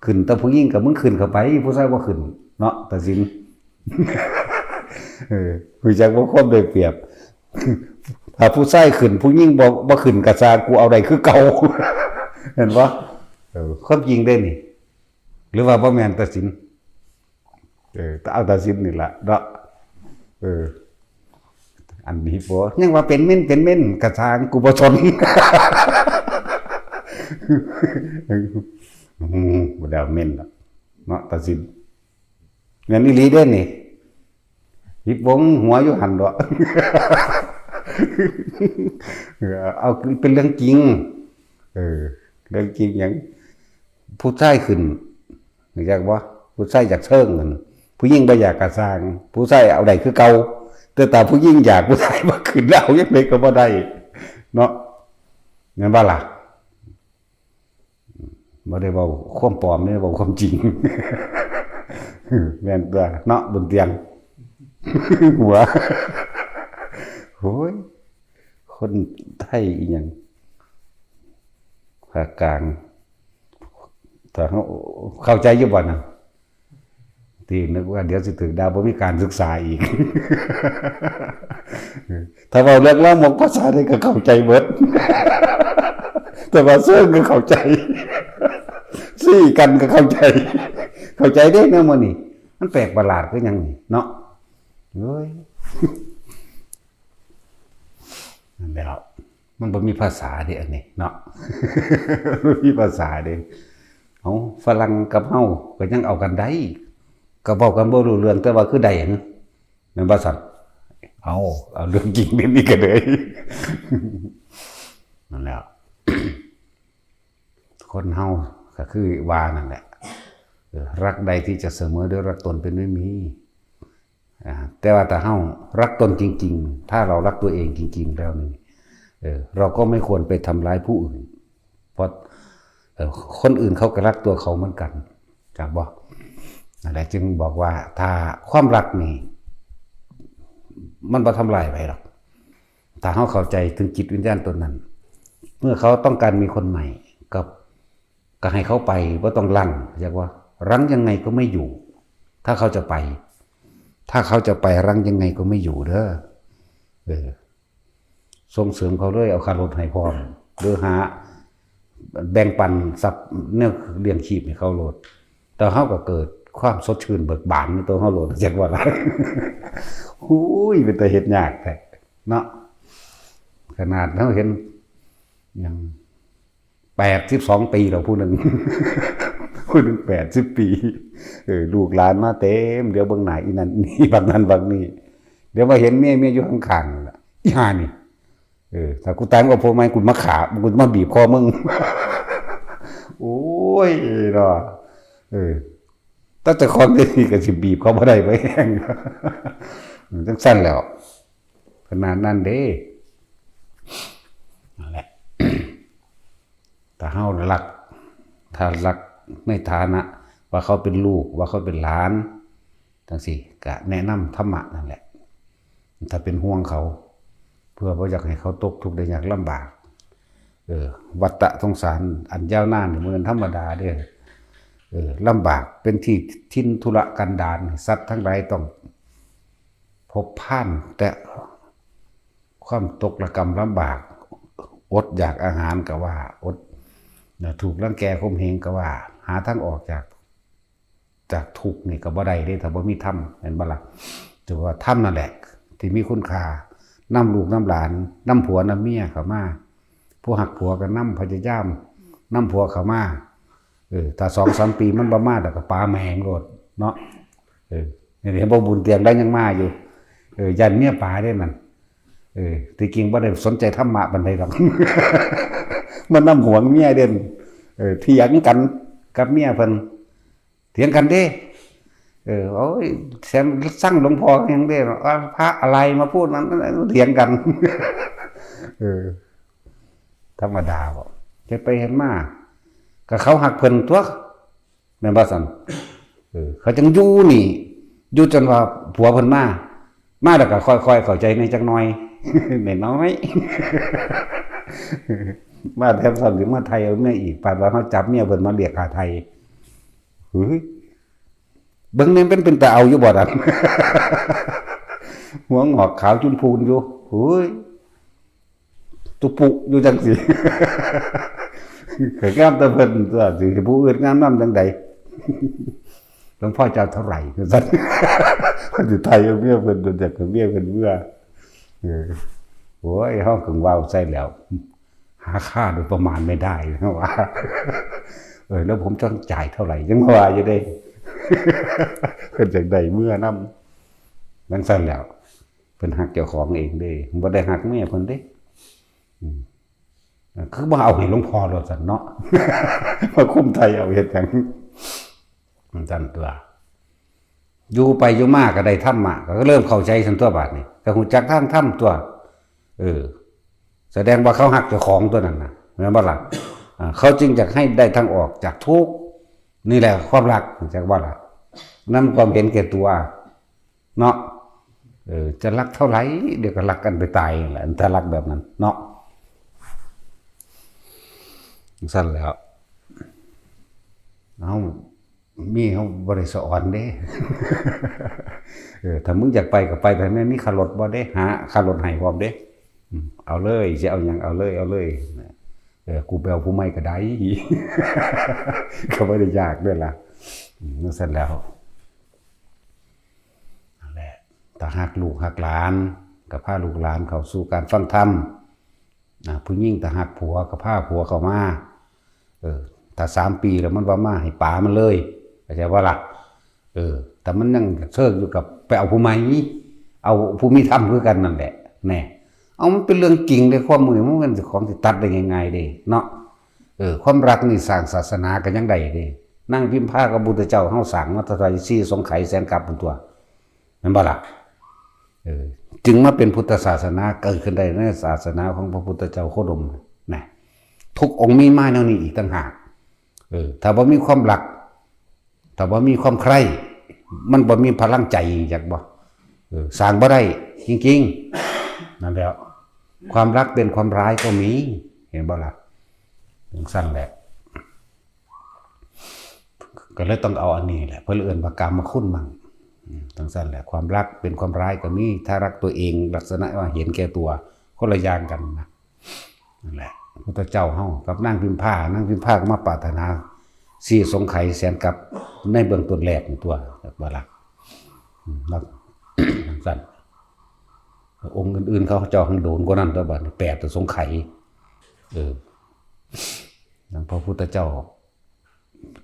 ขึ้นแต่ผู้หญิงก็มึงขึ้นเข้าไป ผู้ชายบ่ขึ้น เนาะ ตัดสิน เออ รู้จักบ่ความได้เปรียบ ถ้าผู้ชายขึ้น ผู้หญิงบ่ บ่ขึ้นก็ซ่า กูเอาได้คือเก่า เห็นบ่ เออ ความจริงเด้นี่ หรือว่าบ่แม่นตัดสิน เออ เอาตัดสินนี่ล่ะเนาะ เออ อันนี้บ่ ยังว่าเป็นเม่น เป็นเม่น กระซ่าง กูบ่สน อืม บ่ได้เอาเม่นดอกเนาะ ตัดสิน แม่นอีหลีเด้นี่ หิบวงหัวอยู่หั่นดอก เออ เอาเป็นเรื่องจริง เออ เรื่องจริงหยัง ผู้ชายขึ้น รู้จักบ่ ผู้ชายอยากเชิงนั่น ผู้หญิงบ่อยากกะซ่าง ผู้ชายเอาได้คือเก่า แต่ถ้าผู้หญิงอยาก ผู้ชายบ่ขึ้น เอาจั่งใดก็บ่ได้ เนาะ แม่นบ่ล่ะ บ่ได้เว้าความปลอมเด้ เว้าความจริง แม่นตั๊วเนาะ บนเตียง หัว โอ้ย คนไทยอีหยัง ภาคกลาง ถ้าเฮาเข้าใจอยู่บ่นั่น ที่นึกว่าเดี๋ยวสิถูกด่า บ่มีการศึกษาอีก ถ้าเว้าเรื่องลามกภาษานี่ก็เข้าใจเบิด แต่ว่าเซิงก็เข้าใจ ซี้กันก็เข้าใจ เข้าใจเด้เนาะ มื้อนี้ มันแปลกประหลาดคือหยังนี่เนาะ เอ้ย นั่นแหละ มันบ่มีภาษาเด้อันนี้เนาะ บ่มีภาษาเด้ เอา ฝรั่งกับเฮาก็ยังเอากันได้ ก็เว้ากันบ่รู้เรื่อง แต่ว่าคือได้หยัง แม่นบ่ซั่น เอา เอาเรื่องจริงเรื่องนี้ก็เลย นั่นแหละ คนเฮาก็คือว่านั่นแหละ เออ รักใดที่จะเสมอด้วยรักตนเป็นไม่มี อ่า แต่ว่าถ้าเฮารักตนจริงๆ ถ้าเรารักตัวเองจริงๆ แล้วนี่ เออ เราก็ไม่ควรไปทำร้ายผู้อื่น เพราะ เออ คนอื่นเขาก็รักตัวเขาเหมือนกัน จักบ่ นั่นแหละ จึงบอกว่าถ้าความรักนี่ มันบ่ทำลายไผดอก ถ้าเฮาเข้าใจถึงจิตวิญญาณตนนั้น เมื่อเขาต้องการมีคนใหม่ ก็ ก็ให้เขาไป บ่ต้องรั้ง เรียกว่า รั้งยังไงก็ไม่อยู่ ถ้าเขาจะไป ถ้าเขาจะไป รั้งยังไงก็ไม่อยู่เด้อ เออ ส่งเสริมเขาเลย เอาค่ารถให้พร้อม หรือหาแบ่งปันทรัพย์แนวเลี้ยงชีพให้เขาโลด แต่เฮาก็เกิดความสดชื่นเบิกบานในตัวเฮาโลด จักว่าล่ะ โอ้ย เป็นตาเฮ็ดยากแท้เนาะ ขนาดเฮาเห็นหยัง แปดสิบสองปีแล้วผู้หนึ่ง ผู้หนึ่งแปดสิบปี เออ ลูกหลานมาเต็ม เดี๋ยวเบิ่งหน้าอีนั่นนี่ บักนั่นบักนี่ เดี๋ยวมาเห็นเมีย เมียอยู่ข้างๆนั่นล่ะ อีห่านี่ เออ ถ้ากูตายมึงเอาผัวใหม่ กูมาฆ่า กูมาบีบคอมึง โอ้ยเนาะ เออ ตั้งแต่ก่อนเดี๋ยวนี้ก็สิบีบเขาบ่ได้บ่แฮง จังซั่นแหล้ว ขนาดนั้นเด้ นั่นแหละ ถ้าเฮารัก ถ้ารักในฐานะว่าเขาเป็นลูก ว่าเขาเป็นหลาน จังซี้ ก็แนะนำธรรมะนั่นแหละ ถ้าเป็นห่วงเขา เพื่อบ่อยากให้เขาตกทุกข์ได้ยากลำบาก เออ วัฏฏะสงสารอันยาวนานนี่บ่แม่นธรรมดาเด้อ เออ ลำบาก เป็นที่ถิ่นทุรกันดาร สัตว์ทั้งหลายต้องพบพานแต่ความตกระกำลำบาก อดอยากอาหารก็ว่า อด นะ ถูกรังแกข่มเหงก็ว่า หาทางออกจาก จากทุกข์นี่ก็บ่ได้เด้ ถ้าบ่มีธรรม แม่นบ่ล่ะ? ถือว่าธรรมนั่นแหละ ที่มีคุณค่า นำลูกนำหลาน นำผัวนำเมียเข้ามา ผู้ฮักผัวก็นำ พยายามนำผัวเข้ามา เออ ถ้าสองสามปีมันบ่มา แล้วก็ปาแม่งโลดเนาะ เออ นี่เห็นบ่ บุญเตียงได้ยังมาอยู่ เออ ย่านเมียปาเด้นั่น เออ ที่จริงบ่ได้สนใจธรรมะปานใดดอก มันนำห่วงเมียเด้น เออ เถียงกันกับเมียเพิ่น เถียงกันเด้ เออ โอ้ย แสนสั่งหลวงพ่อหยังเด้ ว่าพระอะไรมาพูดนั้น เถียงกัน เออ ธรรมดาบ่ เฮ็ดไปเฮ็ดมา ก็เขาฮักเพิ่นตั๊ว แม่นบ่ซั่น? เออ เขาจั่งอยู่นี่ อยู่จนว่าผัวเพิ่นมา มาแล้วก็ค่อยๆเข้าใจแหน่จักหน่อย น้อยๆ มาแถมซ้ำสิมาไถ่เอาเมียอีก ปานว่าเฮาจับเมียเพิ่นมาเรียกค่าไถ่ เฮ้ย เบิ่งแหน่มันเป็นตาเอาอยู่บ่นั่น หัวงอกขาวจุนพูนอยู่ เฮ้ย ตุปุอยู่จั่งซี้ ก็งามแต่เพิ่นตั๊ว สิให้ผู้อื่นงามนำจั่งใด หลวงพ่อจะเอาเท่าไหร่ ว่าซั่น เพิ่นสิไถ่เอาเมียเพิ่น เพิ่นอยากให้เมียเพิ่นเมือ เออ โอ้ย เฮาก็เว้าใส่แล้ว หาค่าโดยประมาณไม่ได้นะว่า เออ แล้วผมต้องจ่ายเท่าไหร่ ยังว่าอยู่เด้ เพิ่นอยากได้เมือนำ จั่งซั่นแหล้ว เพิ่นฮักเจ้าของเองเด้ บ่ได้ฮักเมียเพิ่นเด้ อืม คือบ่เอาให้หลวงพ่อโลดซั่นเนาะ มาคุมไถ่เอาเฮ็ดหยัง จั่งซั่นตั๊ว อยู่ไปอยู่มาก็ได้ธรรมะ ก็เริ่มเข้าใจซั่นตั๊วบาดนี้ ก็ฮู้จักทางธรรมตั๊ว เออ แสดงว่าเขาฮักเจ้าของตั๊วนั่นน่ะ แม่นบ่ล่ะ? อ่า เขาจึงอยากให้ได้ทางออกจากทุกข์ นี่แหละความรัก จักบ่ล่ะ? นำความเห็นแก่ตัว เนาะ เออ จะรักเท่าไหร่ เดี๋ยวก็รักกันไปตายนั่นแหละ ถ้ารักแบบนั้นเนาะ ซั่นแหล้ว เอ้า เมียเฮาบ่ได้สะออนเด้ เออ ถ้ามึงอยากไปก็ไป แต่แม่มีค่ารถบ่เด้ หาค่ารถให้พร้อมเด้ อืม เอาเลย สิเอาหยัง เอาเลย เอาเลย เออ กูไปเอาผู้ใหม่ก็ได้ ก็บ่ได้ยากเด้ล่ะ อืม ซั่นแหล้ว นั่นแหละ ถ้าฮักลูกฮักหลาน ก็พาลูกหลานเข้าสู่การฟังธรรม อ่า ผู้หญิงถ้าฮักผัวก็พาผัวเข้ามา เออ ถ้าสามปีแล้วมันบ่มา ให้ปามันเลย เข้าใจบ่ล่ะ? เออ ถ้ามันยังเซิงอยู่ก็ไปเอาผู้ใหม่ เอาผู้มีธรรมคือกันนั่นแหละ แน่ เอา มันเป็นเรื่องจริงเด้ ความหมู่นี่มันเป็นของที่ตัดได้ง่ายๆเด้ เนาะ เออ ความรักนี่สร้างศาสนาก็ยังได้เด้ นางพิมพากับพุทธเจ้าเฮาสร้างมาเท่าใด สี่สงไขยแสนกัปพุ้นตั๊ว แม่นบ่ล่ะ? เออ จึงมาเป็นพุทธศาสนาเกิดขึ้นได้ในศาสนาของพระพุทธเจ้าโคดมนะ ทุกองค์มีมาแนวนี้อีกต่างหาก เออ ถ้าบ่มีความรัก ถ้าบ่มีความใคร่ มันบ่มีพลังใจ จักบ่? เออ สร้างบ่ได้จริงๆ นั่นแหละ ความรักเป็นความร้ายก็มี เห็นบ่ล่ะ? จั่งซั่นแหละ ก็เลยต้องเอาอันนี้แหละ เพิ่นเอิ้นว่ากามคุณมัง อืม จั่งซั่นแหละ ความรักเป็นความร้ายก็มี ถ้ารักตัวเองลักษณะว่าเห็นแก่ตัว คนละอย่างกันนะ นั่นแหละ พุทธเจ้าเฮากับนางพิมพา นางพิมพาก็มาปรารถนา สี่สงไขยแสนกัปในเบื้องต้นแรกนี่ตั๊ว ว่าล่ะ อืม แล้ว จั่งซั่น องค์อื่นๆ เขาเจ้าหั้นโดนกว่านั้นตั๊ว บัดนี้ แปดสงไขย เออ อย่างพระพุทธเจ้า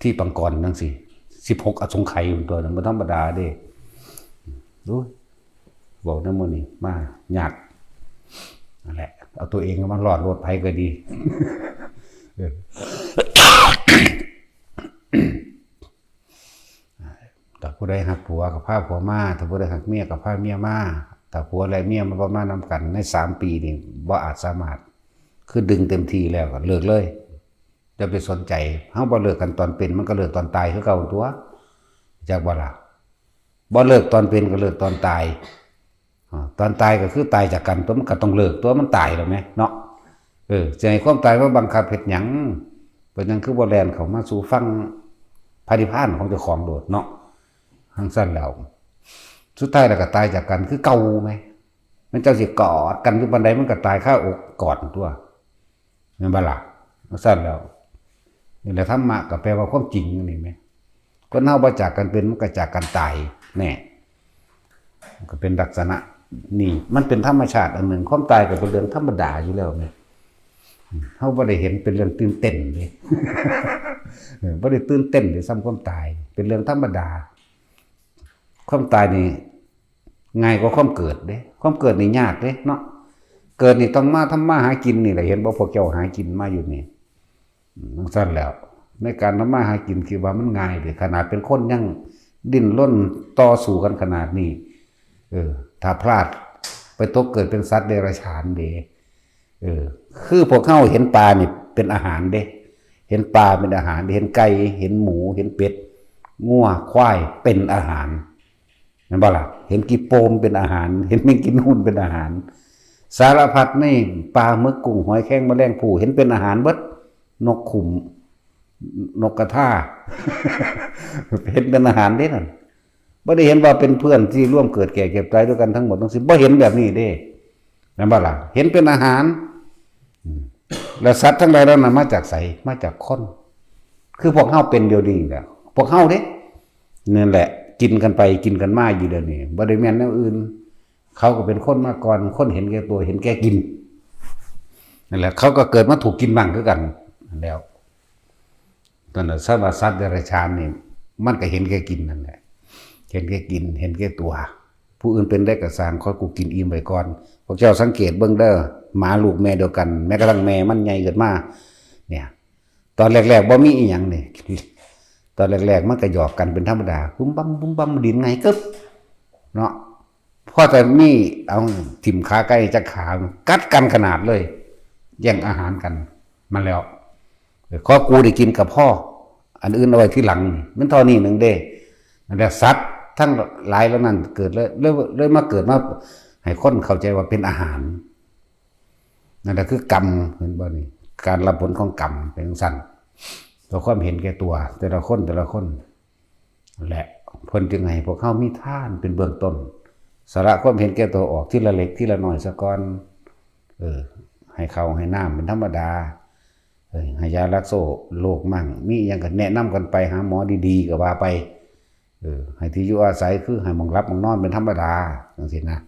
ที่ปังกรจั่งซี้ สิบหกอสงไขยมันตัวนั้นมันธรรมดาเด้ ดู บอกในมื้อนี้มายาก นั่นแหละ เอาตัวเองมารอดโลด ไผก็ดี เออ ถ้าผู้ใดฮักผัวก็พาผัวมา ถ้าผู้ใดฮักเมียก็พาเมียมา ถ้าผัวและเมียมันบ่มานำกันในสามปีนี่ บ่อาจสามารถ คือดึงเต็มที่แล้วก็เลิกเลย อย่าไปสนใจ เฮาบ่เลิกกันตอนเป็น มันก็เลิกตอนตายคือเก่าตัว จักบ่ล่ะ บ่เลิกตอนเป็นก็เลิกตอนตาย อ่า ตอนตายก็คือตายจากกันตัว มันก็ต้องเลิกตัว มันตายแล้วแหมเนาะ เออ สิให้ความตายมาบังคับเฮ็ดหยัง เป็นหยังคือบ่แล่นเข้ามาสู่ฝั่งพระนิพพานของเจ้าของโลดเนาะ จั่งซั้นแล้ว สุดท้ายแล้วก็ตายจากกันคือเก่าแหม มันเจ้าสิกอดกันอยู่ปานใด มันก็ตายคาอกกอดตัว แม่นบ่ล่ะ จั่งซั้นแล้ว นี่แหละธรรมะก็แปลว่าความจริงนี่แหม คนเฮาบ่จากกันเป็น มันก็จากกันตาย แน่ มันก็เป็นลักษณะนี่ มันเป็นธรรมชาติอันหนึ่ง ความตายก็เป็นเรื่องธรรมดาอยู่แล้วแหม เฮาบ่ได้เห็นเป็นเรื่องตื่นเต้นเด้ เออ บ่ได้ตื่นเต้นเด้ ส่ำความตาย เป็นเรื่องธรรมดา ความตายนี่ง่ายกว่าความเกิดเด้ ความเกิดนี่ยากเด้เนาะ เกิดนี่ต้องมาทำมาหากินนี่แหละ เห็นบ่ พวกเจ้าหากินมาอยู่นี่ อืม จั่งซั้นแล้ว ในการทำมาหากินคิดว่ามันง่ายเด้ ขนาดเป็นคนยังดิ้นรนต่อสู้กันขนาดนี้ เออ ถ้าพลาดไปตกเกิดเป็นสัตว์เดรัจฉานเด้ เออ คือพวกเฮาเห็นปลานี่เป็นอาหารเด้ เห็นปลาเป็นอาหาร เห็นไก่ เห็นหมู เห็นเป็ด งัว ควาย เป็นอาหาร แม่นบ่ล่ะ เห็นขี้โปมเป็นอาหาร เห็นแมงกินนูนเป็นอาหาร สารพัดในปลาหมึกกุ้งหอยแครงแมลงภู่ เห็นเป็นอาหารเบิด นกขุม นกกระทา เห็นเป็นอาหารเด้นั่น บ่ได้เห็นว่าเป็นเพื่อนที่ร่วมเกิดแก่เจ็บตายด้วยกันทั้งหมดทั้งสิ้น บ่เห็นแบบนี้เด้ แม่นบ่ล่ะ เห็นเป็นอาหาร อืม แล้วสัตว์ทั้งหลายเหล่านั้นมาจากไส มาจากคน คือพวกเฮาเป็นเดี๋ยวนี้แหละ พวกเฮาเด้ นั่นแหละ กินกันไปกินกันมาอยู่เดี๋ยวนี้ บ่ได้แม่นแนวอื่น เขาก็เป็นคนมาก่อน คนเห็นแก่ตัว เห็นแก่กิน นั่นแหละ เขาก็เกิดมาถูกกินบ้างคือกัน นั่นแล้ว นั่นน่ะ สัตว์ว่าสัตว์เดรัจฉานนี่ มันก็เห็นแก่กินนั่นแหละ เห็นแก่กิน เห็นแก่ตัว ผู้อื่นเป็นได้ก็ซ่าง ขอกูกินอิ่มไว้ก่อน พวกเจ้าสังเกตเบิ่งเด้อ หมาลูกแม่เดียวกัน แม้กระทั่งแม่มันใหญ่ขึ้นมา เนี่ย ตอนแรกๆ บ่มีอีหยังนี่ ตอนแรกๆ มันก็หยอกกันเป็นธรรมดา บุ้มบั้ม บุ้มบั้ม ดินไงกึ๊บ เนาะ พอแต่มี เอา ถิ่มขาไก่จักขา กัดกันขนาดเลย แย่งอาหารกัน มาแล้ว ขอกูได้กินกับพ่อ อันอื่นเอาไว้ทีหลัง มันเท่านี้หนึ่งเด้ นั่นแหละ สัตว์ทั้งหลายเหล่านั้นเกิดเลย เลย เลยมาเกิดมา ให้คนเข้าใจว่าเป็นอาหาร นั่นแหละคือกรรม เห็นบ่นี่ การรับผลของกรรมเป็นจั่งซั้น ตัวความเห็นแก่ตัว แต่ละคน แต่ละคน และเพิ่นจึงให้พวกเฮามีทานเป็นเบื้องต้น สละความเห็นแก่ตัวออกทีละเล็กทีละน้อยซะก่อน เออ ให้ข้าวให้น้ำเป็นธรรมดา เออ ให้ยารักษาโรคมั่ง มีอิหยังก็แนะนำกันไป หาหมอดีๆ ก็ว่าไป เออ ให้ที่อยู่อาศัยคือให้หม่องหลับหม่องนอนเป็นธรรมดา จั่งซี้นะ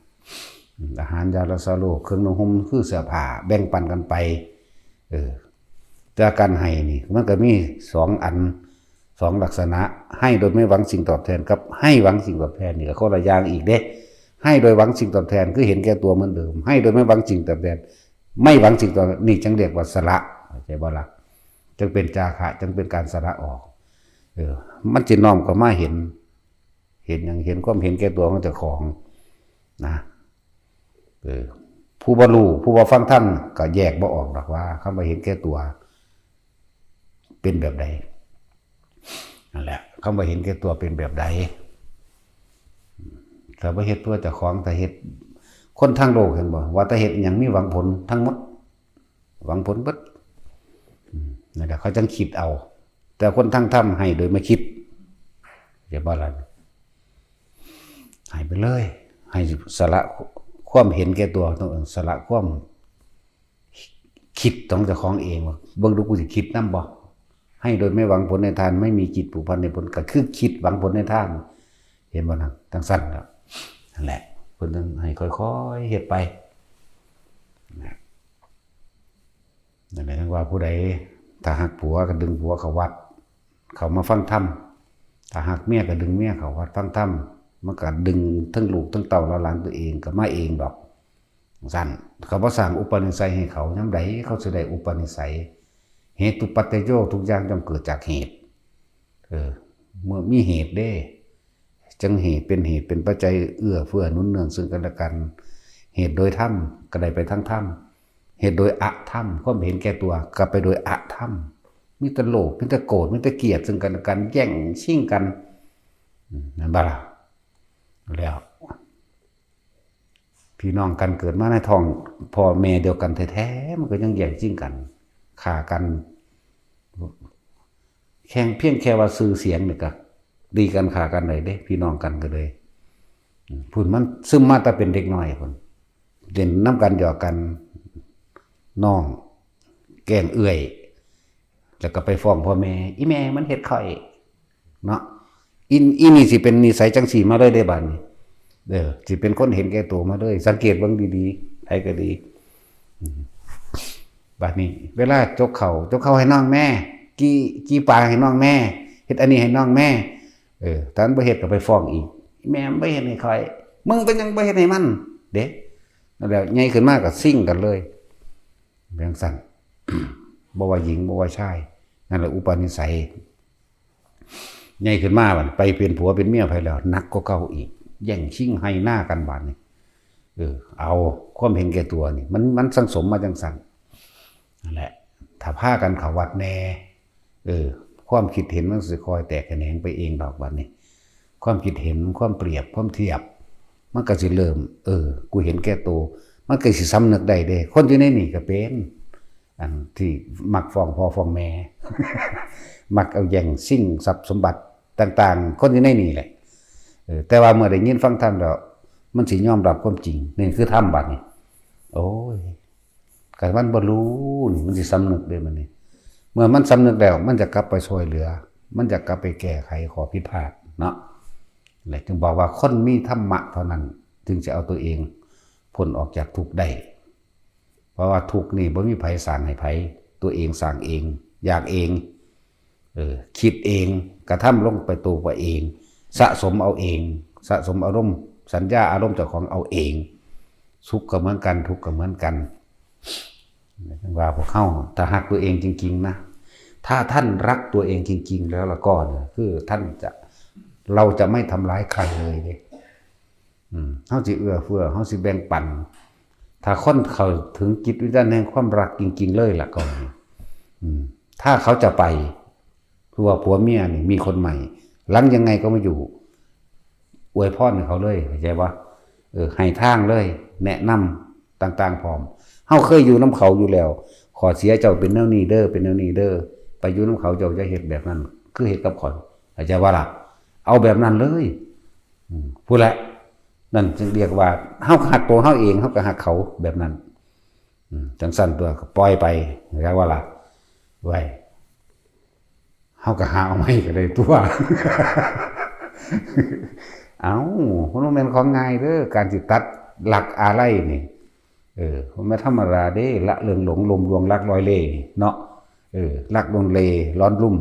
อืม อาหารยารักษาโรค เครื่องนุ่งห่มคือเสื้อผ้า แบ่งปันกันไป เออ แต่การให้นี่ มันก็มีสองอัน สองลักษณะ ให้โดยไม่หวังสิ่งตอบแทน กับให้หวังสิ่งตอบแทน นี่ก็คนละอย่างอีกเด้ ให้โดยหวังสิ่งตอบแทน คือเห็นแก่ตัวเหมือนเดิม ให้โดยไม่หวังสิ่งตอบแทน ไม่หวังสิ่งตอบแทน นี่จั่งเรียกว่าสละ เข้าใจบ่ล่ะ จั่งเป็นจาคะ จั่งเป็นการสละออก เออ มันสิน้อมเข้ามาเห็น เห็นหยัง เห็นความเห็นแก่ตัวของเจ้าของ นะ เออ ผู้บ่รู้ ผู้บ่ฟังธรรม ก็แยกบ่ออกดอกว่าคำว่าเห็นแก่ตัว เป็นแบบใด นั่นแหละ คำว่าเห็นแก่ตัวเป็นแบบใด ถ้าบ่เฮ็ดเพื่อเจ้าของ ถ้าเฮ็ด คนทางโลกเห็นบ่ ว่าแต่เฮ็ดอิหยังมีหวังผลทั้งหมด หวังผลเบิด อืม นั่นแหละ เขาจั่งคิดเอา แต่คนทางธรรมให้โดยไม่คิด เข้าใจบ่ล่ะ ให้ไปเลย ให้สละความเห็นแก่ตัว ต้องสละความคิดของเจ้าของเอง ว่าเบิ่งดูกูสิคิดนำบ่ ให้โดยไม่หวังผลในทาน ไม่มีจิตผูกพันในผล ก็คือคิดหวังผลในทาน เห็นบ่นะ จั่งซั้นล่ะ นั่นแหละ เพิ่นต้องให้ค่อยๆ เฮ็ดไป นะ นั่นแหละ จั่งว่าผู้ใด ถ้าฮักผัวก็ดึงผัวเข้าวัด เข้ามาฟังธรรม ถ้าฮักเมียก็ดึงเมียเข้าวัดฟังธรรม มันก็ดึงทั้งลูกทั้งเต้าและหลานตัวเองก็มาเองดอก ซั่น เขาบ่สร้างอุปนิสัยให้เขา ยามใดเขาสิได้อุปนิสัย เหตุปัจจโย ทุกอย่างย่อมเกิดจากเหตุ เออ เมื่อมีเหตุเด้ จั่งเหตุเป็นเหตุเป็นปัจจัยเอื้อเฟื้อหนุนเนืองซึ่งกันและกัน เหตุโดยธรรมก็ได้ไปทางธรรม เหตุโดยอธรรม ความเห็นแก่ตัวก็ไปโดยอธรรม มีแต่โลภ มีแต่โกรธ มีแต่เกลียดซึ่งกันและกัน แย่งชิงกัน อืม นั่นบ่ล่ะ แล้ว พี่น้องกันเกิดมาในท้องพ่อแม่เดียวกันแท้ๆ มันก็ยังแย่งชิงกัน ฆ่ากัน แค่ เพียงแค่ว่าชื่อเสียงนี่ก็ตีกันฆ่ากันได้เด้ พี่น้องกันก็เลย อืม พุ้นมันซึมมาแต่เป็นเด็กน้อยพุ้น เล่นนำกันหยอกกัน น้องแกล้งเอื้อย แล้วก็ไปฟ้องพ่อแม่ อีแม่มันเฮ็ดข้อย เนาะ อี อีนี่สิเป็นนิสัยจั่งซี้มาเลยเด้บัดนี้ เออ สิเป็นคนเห็นแก่ตัวมาเลย สังเกตเบิ่งดีๆ ไผก็ดี อืม บัดนี้ เวลาจกข้าว จกข้าวให้น้องแม่ กี้ กี้ปลาให้น้องแม่ เฮ็ดอันนี้ให้น้องแม่ เออ ถ้ามันบ่เฮ็ดก็ไปฟ้องอีก แม่มันบ่เฮ็ดให้ข้อย มึงเป็นหยังบ่เฮ็ดให้มัน เด้ นั่นแหละ ใหญ่ขึ้นมาก็ซิ่งกันเลย จั่งซั่น บ่ว่าหญิง บ่ว่าชาย นั่นแหละอุปนิสัย ใหญ่ขึ้นมาบัดไปเป็นผัวเป็นเมียไผแล้ว หนักกว่าเก่าอีก แย่งชิงไฮ่นากันบัดนี้ เออ เอา ความเห็นแก่ตัวนี่ มัน มันสั่งสมมาจั่งซั่น นั่นแหละ ถ้าพากันเข้าวัดแน่ เออ ความคิดเห็นมันสิค่อยแตกแขนงไปเองดอกบัดนี้ ความคิดเห็น ความเปรียบ ความเทียบ มันก็สิเริ่ม เออ กูเห็นแก่ตัว มันก็สิสำนึกได้เด้ คนอยู่ในนี่ก็เป็น อันที่มักฟ้องพ่อฟ้องแม่ มักเอาแย่งชิงทรัพย์สมบัติต่างๆ คนอยู่ในนี่แหละ เออ แต่ว่าเมื่อได้ยินฟังธรรมแล้ว มันสิยอมรับความจริง นี่คือธรรมบัดนี้ โอ้ย ก็มันบ่รู้นี่ มันสิสำนึกเด้บัดนี้ เมื่อมันสำนึกแล้ว มันจะกลับไปช่วยเหลือ มันจะกลับไปแก้ไขข้อผิดพลาดเนาะ และจึงบอกว่าคนมีธรรมะเท่านั้น จึงจะเอาตัวเองพ้นออกจากทุกข์ได้ เพราะว่าทุกข์นี่บ่มีไผสร้างให้ไผ ตัวเองสร้างเอง อยากเอง เออ คิดเอง กระทำลงไปตัวไปเอง สะสมเอาเอง สะสมอารมณ์ สัญญาอารมณ์เจ้าของเอาเอง สุขก็เหมือนกัน ทุกข์ก็เหมือนกัน ว่าพวกเฮา ถ้าฮักตัวเองจริงๆ นะ ถ้าท่านรักตัวเองจริงๆ แล้วละก็เนี่ย คือท่านจะ เราจะไม่ทำร้ายใครเลยเด้ อืม เฮาสิเอื้อเฟื้อ เฮาสิแบ่งปัน ถ้าคนเข้าถึงจิตวิญญาณแห่งความรักจริงๆ เลยละก็ อืม ถ้าเขาจะไป คือว่าผัวเมียนี่มีคนใหม่ หลังยังไงก็มาอยู่ อวยพรให้เขาเลย เข้าใจบ่ เออ ให้ทางเลย แนะนำต่างๆ พร้อม เฮาเคยอยู่นำเขาอยู่แล้ว ข้อเสียเจ้าเป็นแนวนี้เด้อ เป็นแนวนี้เด้อ ไปอยู่นำเขาเจ้าจะเฮ็ดแบบนั้น คือเฮ็ดกับข้อย เข้าใจบ่ล่ะ เอาแบบนั้นเลย อืม พู้นแหละ นั่นจึงเรียกว่า เฮาฮักตัวเฮาเอง เฮาก็ฮักเขาแบบนั้น อืม จั่งซั่นตัวก็ปล่อยไป เข้าใจบ่ล่ะ ไว้ เฮาก็หาเอาใหม่ก็ได้ตัว เอ้า มันบ่แม่นของง่ายเด้อ การสิตัดรักอาลัยนี่ เออ มันบ่ธรรมดาเด้ ละเรื่องหลง ลมลวงรักลอยเล่ห์นี่เนาะ เออ รักลนเลร้อนรุ่ม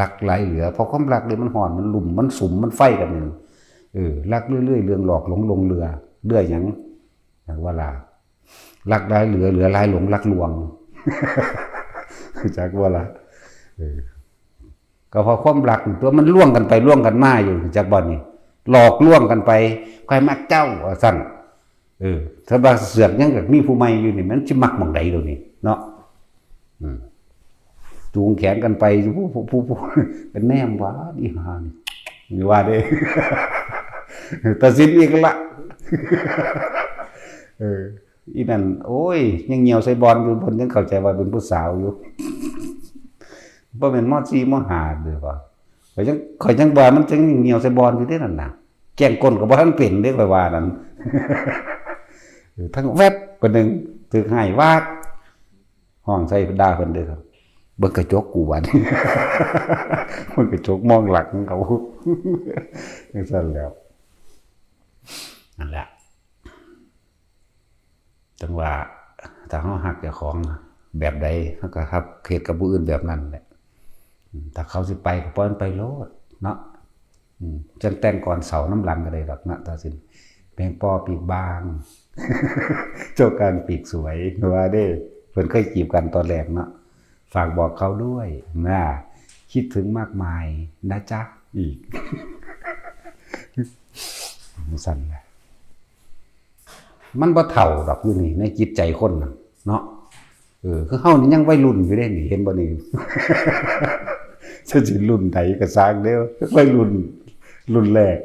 รักหลายเหลือ เพราะความรักนี่มันฮ้อน มันรุ่ม มันสุม มันไฟกันนี่ เออ รักเรื่อยๆ เรื่องหลอกหลงลงเรือ เรือหยัง จักว่าล่ะ รักหลายเหลือ เหลือหลายหลง รักลวง จักว่าล่ะ เออ ก็เพราะความรักตัวมันลวงกันไปลวงกันมาอยู่ จักบ่นี่ หลอกลวงกันไป ใครมักเจ้า ว่าซั่น เออ ถ้าว่าเสือกยังมีผู้ใหม่อยู่นี่ มันสิมักหม่องใดเดี๋ยวนี้ เนาะ อืม จูงแขนกันไป ผู้ ผู้ ผู้ ผู้ กันแนมว่า อีห่านี่ นี่ว่าเด้ ตัดสินอีกละ เออ อีนั่น โอ้ย ยังเหี่ยวใส่บอลอยู่ เพิ่นยังเข้าใจว่าเป็นผู้สาวอยู่ บ่แม่น ม.สี่ ม.ห้า เด้อว่า ข้อยยัง ข้อยยังว่ามันจังเหี่ยวใส่บอลอยู่เด้นั่นน่ะ แกล้งก้นก็บ่ทันเป็นเด้ ข้อยว่านั่น เออ ทั้งแวบ คนหนึ่ง ถือไห้วาก ฮ้องใส่ด่าเพิ่นเด้อครับ เบิ่งกระจกกูบัด เบิ่งกระจกมองหลังของเขา จั่งซั่นแหล้ว นั่นแหละ จั่งว่า ถ้าเฮาฮักเจ้าของ แบบใด เฮาก็ฮับเฮ็ดกับผู้อื่นแบบนั้นแหละ อืม ถ้าเขาสิไปก็ปล่อยมันไปโลดเนาะ อืม จั่งแต่งก่อนเสาน้ำหลังก็ได้ดอกนะ ถ้าสิแมงปอปีกบาง เจ้าการปีกสวย ว่าเด้ เพิ่นเคยจีบกันตอนแรกเนาะ ฝากบอกเขาด้วยนะ คิดถึงมากมายนะจ๊ะ อีก สั่นแหละ มันบ่เฒ่าดอกอยู่นี่ ในจิตใจคนน่ะเนาะ เออ คือเฮานี่ยังวัยรุ่นอยู่เด้นี่ เห็นบ่นี่ จะสิรุ่นใดก็ซ่างเด้อ วัยรุ่น รุ่นแรก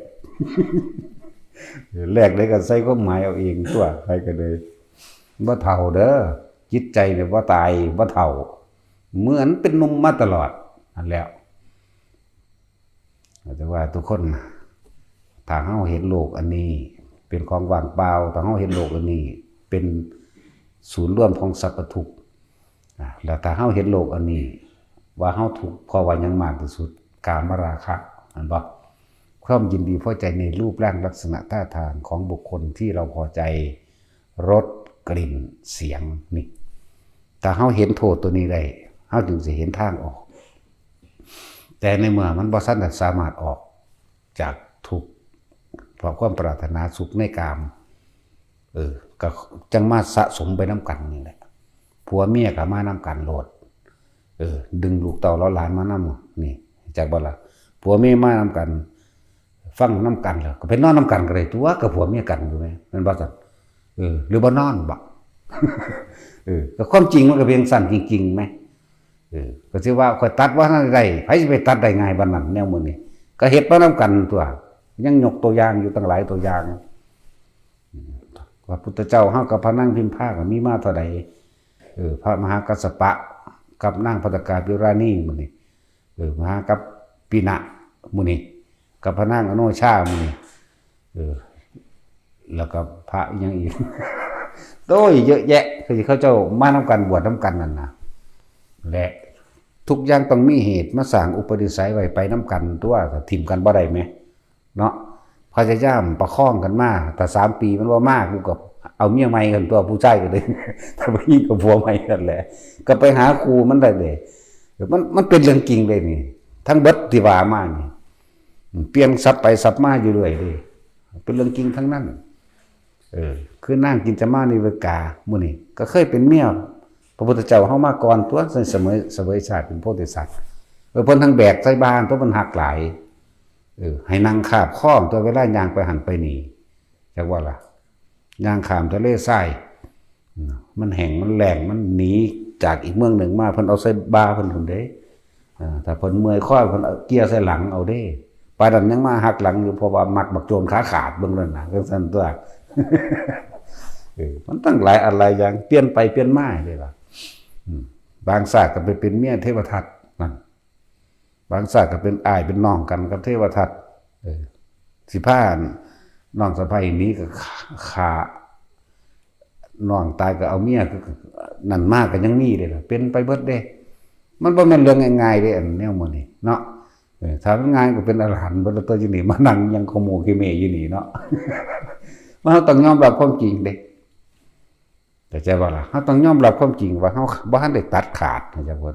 เออ แรกได้ก็ใส่ความหมายเอาเองตัว ใครก็เลย บ่เฒ่าเด้อ จิตใจเนี่ยบ่ตาย บ่เฒ่า เหมือนเป็นหนุ่มมาตลอด นั่นแหละ แต่ว่าทุกคน ถ้าเฮาเห็นโลกอันนี้เป็นของว่างเปล่า ถ้าเฮาเห็นโลกอันนี้เป็นศูนย์รวมของสรรพทุกข์ อ่ะ แล้วถ้าเฮาเห็นโลกอันนี้ ว่าเฮาทุกข์เพราะว่าหยังมากที่สุด กามราคะ เห็นบ่ ความยินดีพอใจในรูปร่างลักษณะท่าทางของบุคคลที่เราพอใจ รส กลิ่น เสียง นี่ ถ้าเฮาเห็นโทษตัวนี้ได้ เฮาจึงสิเห็นทางออก แต่ในเมื่อมันบ่ทันได้สามารถออกจากทุกข์ เพราะความปรารถนาสุขในกาม เออ ก็จั่งมาสะสมไปนำกันนี่แหละ ผัวเมียก็มานำกันโลด เออ ดึงลูกเต้าเหล่าหลานมานำ นี่ จักบ่ล่ะ ผัวเมียมานำกัน ฟังนำกันแล้ว ก็ไปนอนนำกันก็ได้ตัว กับผัวเมียกันอยู่แหม แม่นบ่ซั่น เออ หรือบ่นอนบ่ เออ ก็ความจริงมันก็เป็นซั่นจริงๆแหม เออ ก็สิว่าข้อยตัดบ่ทันได้ ไผสิไปตัดได้ง่ายปานนั้น แนวมื้อนี้ ก็เฮ็ดมานำกันตัว ยังยกตัวอย่างอยู่ตั้งหลายตัวอย่าง อืม พระพุทธเจ้าเฮากับพระนางพิมพาก็มีมาเท่าใด เออ พระมหากัสสปะกับนางภัตตกาพิราณีหมู่นี้ เออ มหากัปปินะหมู่นี้ กับพระนางอโนชาหมู่นี้ เออ แล้วก็พระอีหยังอีก โอ้ย เยอะแยะ คือเขาเจ้ามานำกัน บวชนำกันนั่นนะ และทุกอย่างต้องมีเหตุ มาสร้างอุปนิสัยไว้ไปนำกันตัว ถ้าถิ่มกันบ่ได้แหม เนาะ พยายามประคองกันมา แต่สามปีมันบ่มา กูก็เอาเมียใหม่กันตัว ผู้ชายก็เลย ถ้าผู้หญิงก็ผัวใหม่กันแหละ ก็ไปหาครูมันได้เลย มัน มันเป็นเรื่องจริงเลยนี่ ทั้งเบิดที่ว่ามานี่ เปลี่ยนสับไปสับมาอยู่เรื่อยเลย เป็นเรื่องจริงทั้งนั้น เออ คือนางกินจมานิเวกาหมู่นี้ ก็เคยเป็นเมียพระพุทธเจ้าเฮามาก่อนตัว เสมอ เสวยชาติเป็นโพธิสัตว์ เออ เพิ่นทั้งแบกใส่บ่าตัว เพิ่นฮักหลาย เออ ให้นั่งคาบคองตัว เวลาย่างไปหั่นไปนี่ จักว่าล่ะ ย่างข้ามทะเลทราย มันแห้ง มันแล้ง มันหนีจากอีกเมืองหนึ่งมา เพิ่นเอาใส่บ่าเพิ่นพุ้นเด้ อ่า ถ้าเพิ่นเมื่อยคอ เพิ่นเอาเกี่ยใส่หลังเอาเด้ ปานนั้นยังมาฮักหลังอยู่ เพราะว่ามักบักโจรขาขาด เบิ่งนั่นน่ะ จั่งซั่นตัว เออ มันตั้งหลายอันหลายอย่าง เปลี่ยนไปเปลี่ยนมาเด้ล่ะ อืม บางชาติก็ไปเป็นเมียเทวทัตนั่น บางชาติก็เป็นอ้ายเป็นน้องกันกับเทวทัต เออ สิพาน้องสะใภ้หนีก็ฆ่า ฆ่า น้องตายก็เอาเมีย ก็ นั่นมาก็ยังมีเด้ล่ะ เป็นไปเบิดเด้ มันบ่แม่นเรื่องง่ายๆเด้ อันแนวหมู่นี้เนาะ เออ ถ้ามันง่ายก็เป็นอรหันต์เบิดแล้วตัว อยู่นี่มานั่งยังขโมยขี้เมยอยู่นี่เนาะ มันต้องยอมรับความจริงเด้ เข้าใจบ่ล่ะ เฮาต้องยอมรับความจริงว่าเฮาบ่ทันได้ตัดขาด เข้าใจบ่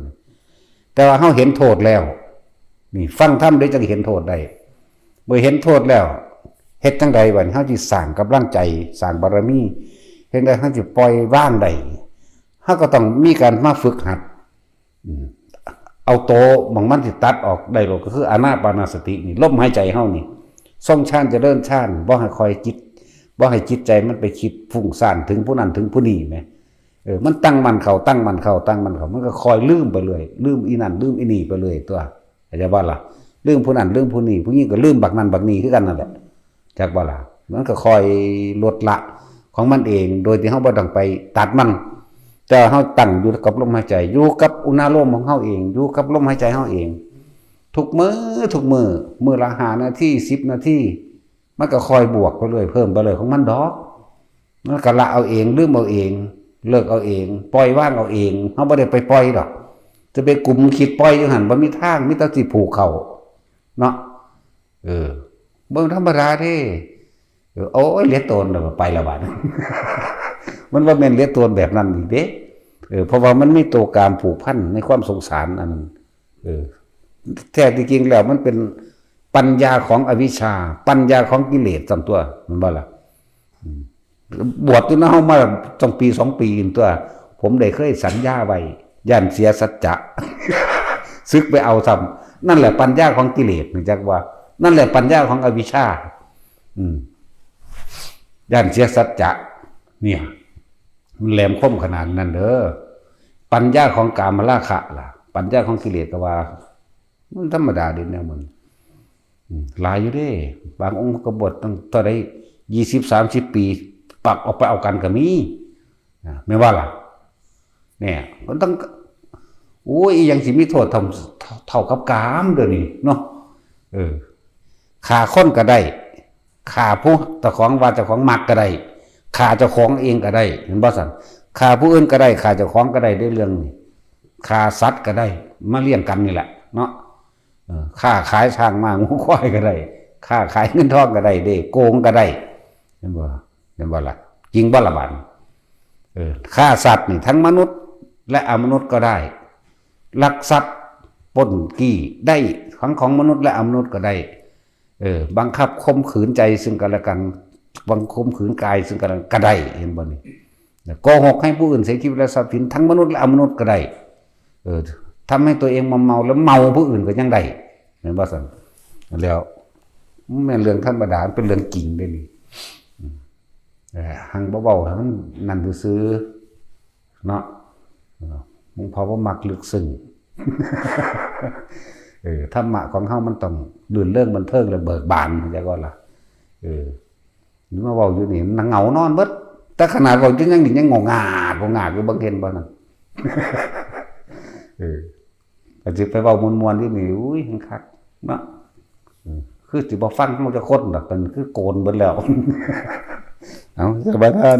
แต่ว่าเฮาเห็นโทษแล้ว นี่ฟังธรรมเด้จั่งเห็นโทษได้ เมื่อเห็นโทษแล้ว เฮ็ดจั่งใดบัดนี้ เฮาสิสร้างกำลังใจ สร้างบารมี เฮ็ดจั่งใดเฮาสิปล่อยวางได้ เฮาก็ต้องมีการมาฝึกหัด อืม เอาโตหม่องมันสิตัดออกได้โลด ก็คืออานาปานสตินี่ ลมหายใจเฮานี่ ทรงฌานเจริญฌาน บ่ให้คอยจิต บ่ให้จิตใจมันไปคิดฟุ้งซ่านถึงผู้นั้นถึงผู้นี้แหม เออ มันตั้งมั่นเข้า ตั้งมั่นเข้า ตั้งมั่นเข้า มันก็คอยลืมไปเรื่อย ลืมอีนั่น ลืมอีนี่ไปเรื่อยตัว เข้าใจบ่ล่ะ ลืมผู้นั้น ลืมผู้นี้ ผู้นี้ก็ลืมบักนั่นบักนี่คือกันนั่นแหละ จักบ่ล่ะ มันก็คอยลดละของมันเอง โดยที่เฮาบ่ต้องไปตัดมัน แต่เฮาตั้งอยู่กับลมหายใจ อยู่กับอุณาโลมของเฮาเอง อยู่กับลมหายใจเฮาเอง ทุกมื้อ ทุกมื้อ มื้อละห้านาที สิบนาที มันก็คอยบวกไปเรื่อย เพิ่มไปเรื่อยของมันดอก มันก็ละเอาเอง ลืมเอาเอง เลิกเอาเอง ปล่อยวางเอาเอง เฮาบ่ได้ไปปล่อยดอก จะไปกุมคิดปล่อยอยู่หั่น บ่มีทาง มีแต่สิผูกเข้า เนาะ เออ เบิ่งธรรมดาเด้ เออ โอ้ย เหลือตนแล้ว ไปแล้วบัด มันบ่แม่นเหลือตนแบบนั้นอีกเด้ เออ เพราะว่ามันมีตัวกามผูกพันในความสงสารอันนั้น เออ แท้ที่จริงแล้วมันเป็นปัญญาของอวิชชา ปัญญาของกิเลสส่วนตัว มันบ่ล่ะ อืม บวชอยู่นะเฮามาต้องปีสองปีตัว ผมได้เคยสัญญาไว้ ย่านเสียสัจจะ สึกไปเอาซ้ำ นั่นแหละปัญญาของกิเลส นี่จักว่า นั่นแหละปัญญาของอวิชชา อืม ย่านเสียสัจจะ เนี่ย มันแหลมคมขนาดนั้นเด้อ ปัญญาของกามราคะล่ะ ปัญญาของกิเลสก็ว่า มันธรรมดาเด้แนวมัน อืม หลายอยู่เด้ บางองค์ก็บวชตั้งเท่าใด ยี่สิบ สามสิบ ปี ปักออกไปเอากันก็มี นะ แม่นว่าล่ะ เนี่ย มันต้อง โอ้ย อีหยังสิมีโทษเท่า เท่ากับกามเดี๋ยวนี้เนาะ เออ ฆ่าคนก็ได้ ฆ่าผู้เจ้าของว่าเจ้าของมักก็ได้ ฆ่าเจ้าของเองก็ได้ เห็นบ่ซั่น ฆ่าผู้อื่นก็ได้ ฆ่าเจ้าของก็ได้ ได้เรื่องนี้ ฆ่าสัตว์ก็ได้ มาเลี้ยงกันนี่แหละเนาะ เออ ค้าขายช้างม้างัวควายก็ได้ ค้าขายเงินทองก็ได้เด้ โกงก็ได้ เห็นบ่ เห็นบ่ล่ะ จริงบ่ล่ะบาดนี้ เออ ฆ่าสัตว์นี่ทั้งมนุษย์และอมนุษย์ก็ได้ ลักทรัพย์ปล้นจี้ได้ ทั้งของมนุษย์และอมนุษย์ก็ได้ เออ บังคับข่มขืนใจซึ่งกันและกัน บังข่มขืนกายซึ่งกันและกันก็ได้ เห็นบ่นี่ โกหกให้ผู้อื่นเสียชีวิตและทรัพย์สินทั้งมนุษย์และอมนุษย์ก็ได้ เออ ทำให้ตัวเองเมาๆ แล้วเมาผู้อื่นก็ยังได้ เห็นบ่ซั่น แล้ว แม่นเรื่องธรรมดา มันเป็นเรื่องจริงเด้นี่ อืม เออ หังบ่เว้าให้มันนั่นซื่อๆ เนาะ เออ หลวงพ่อบ่มักลึกซึ้ง เออ ธรรมะของเฮามันต้องรื่นเริงบันเทิงและเบิกบาน เข้าใจบ่ล่ะ เออ นี่มาเว้าอยู่นี่ มันเหงานอนเบิด แต่ขนาดเว้าอยู่ยังนี่ยังงงงากงงงากอยู่ เบิ่งเห็นบ่นั่น เออ ก็สิไปเว้าม่วนๆ อยู่นี่ อุ้ย คักเนาะ เออ คือสิบ่ฟังเฮาจักคนดอก มันคือโกนเบิดแล้ว เอา สบายท่าน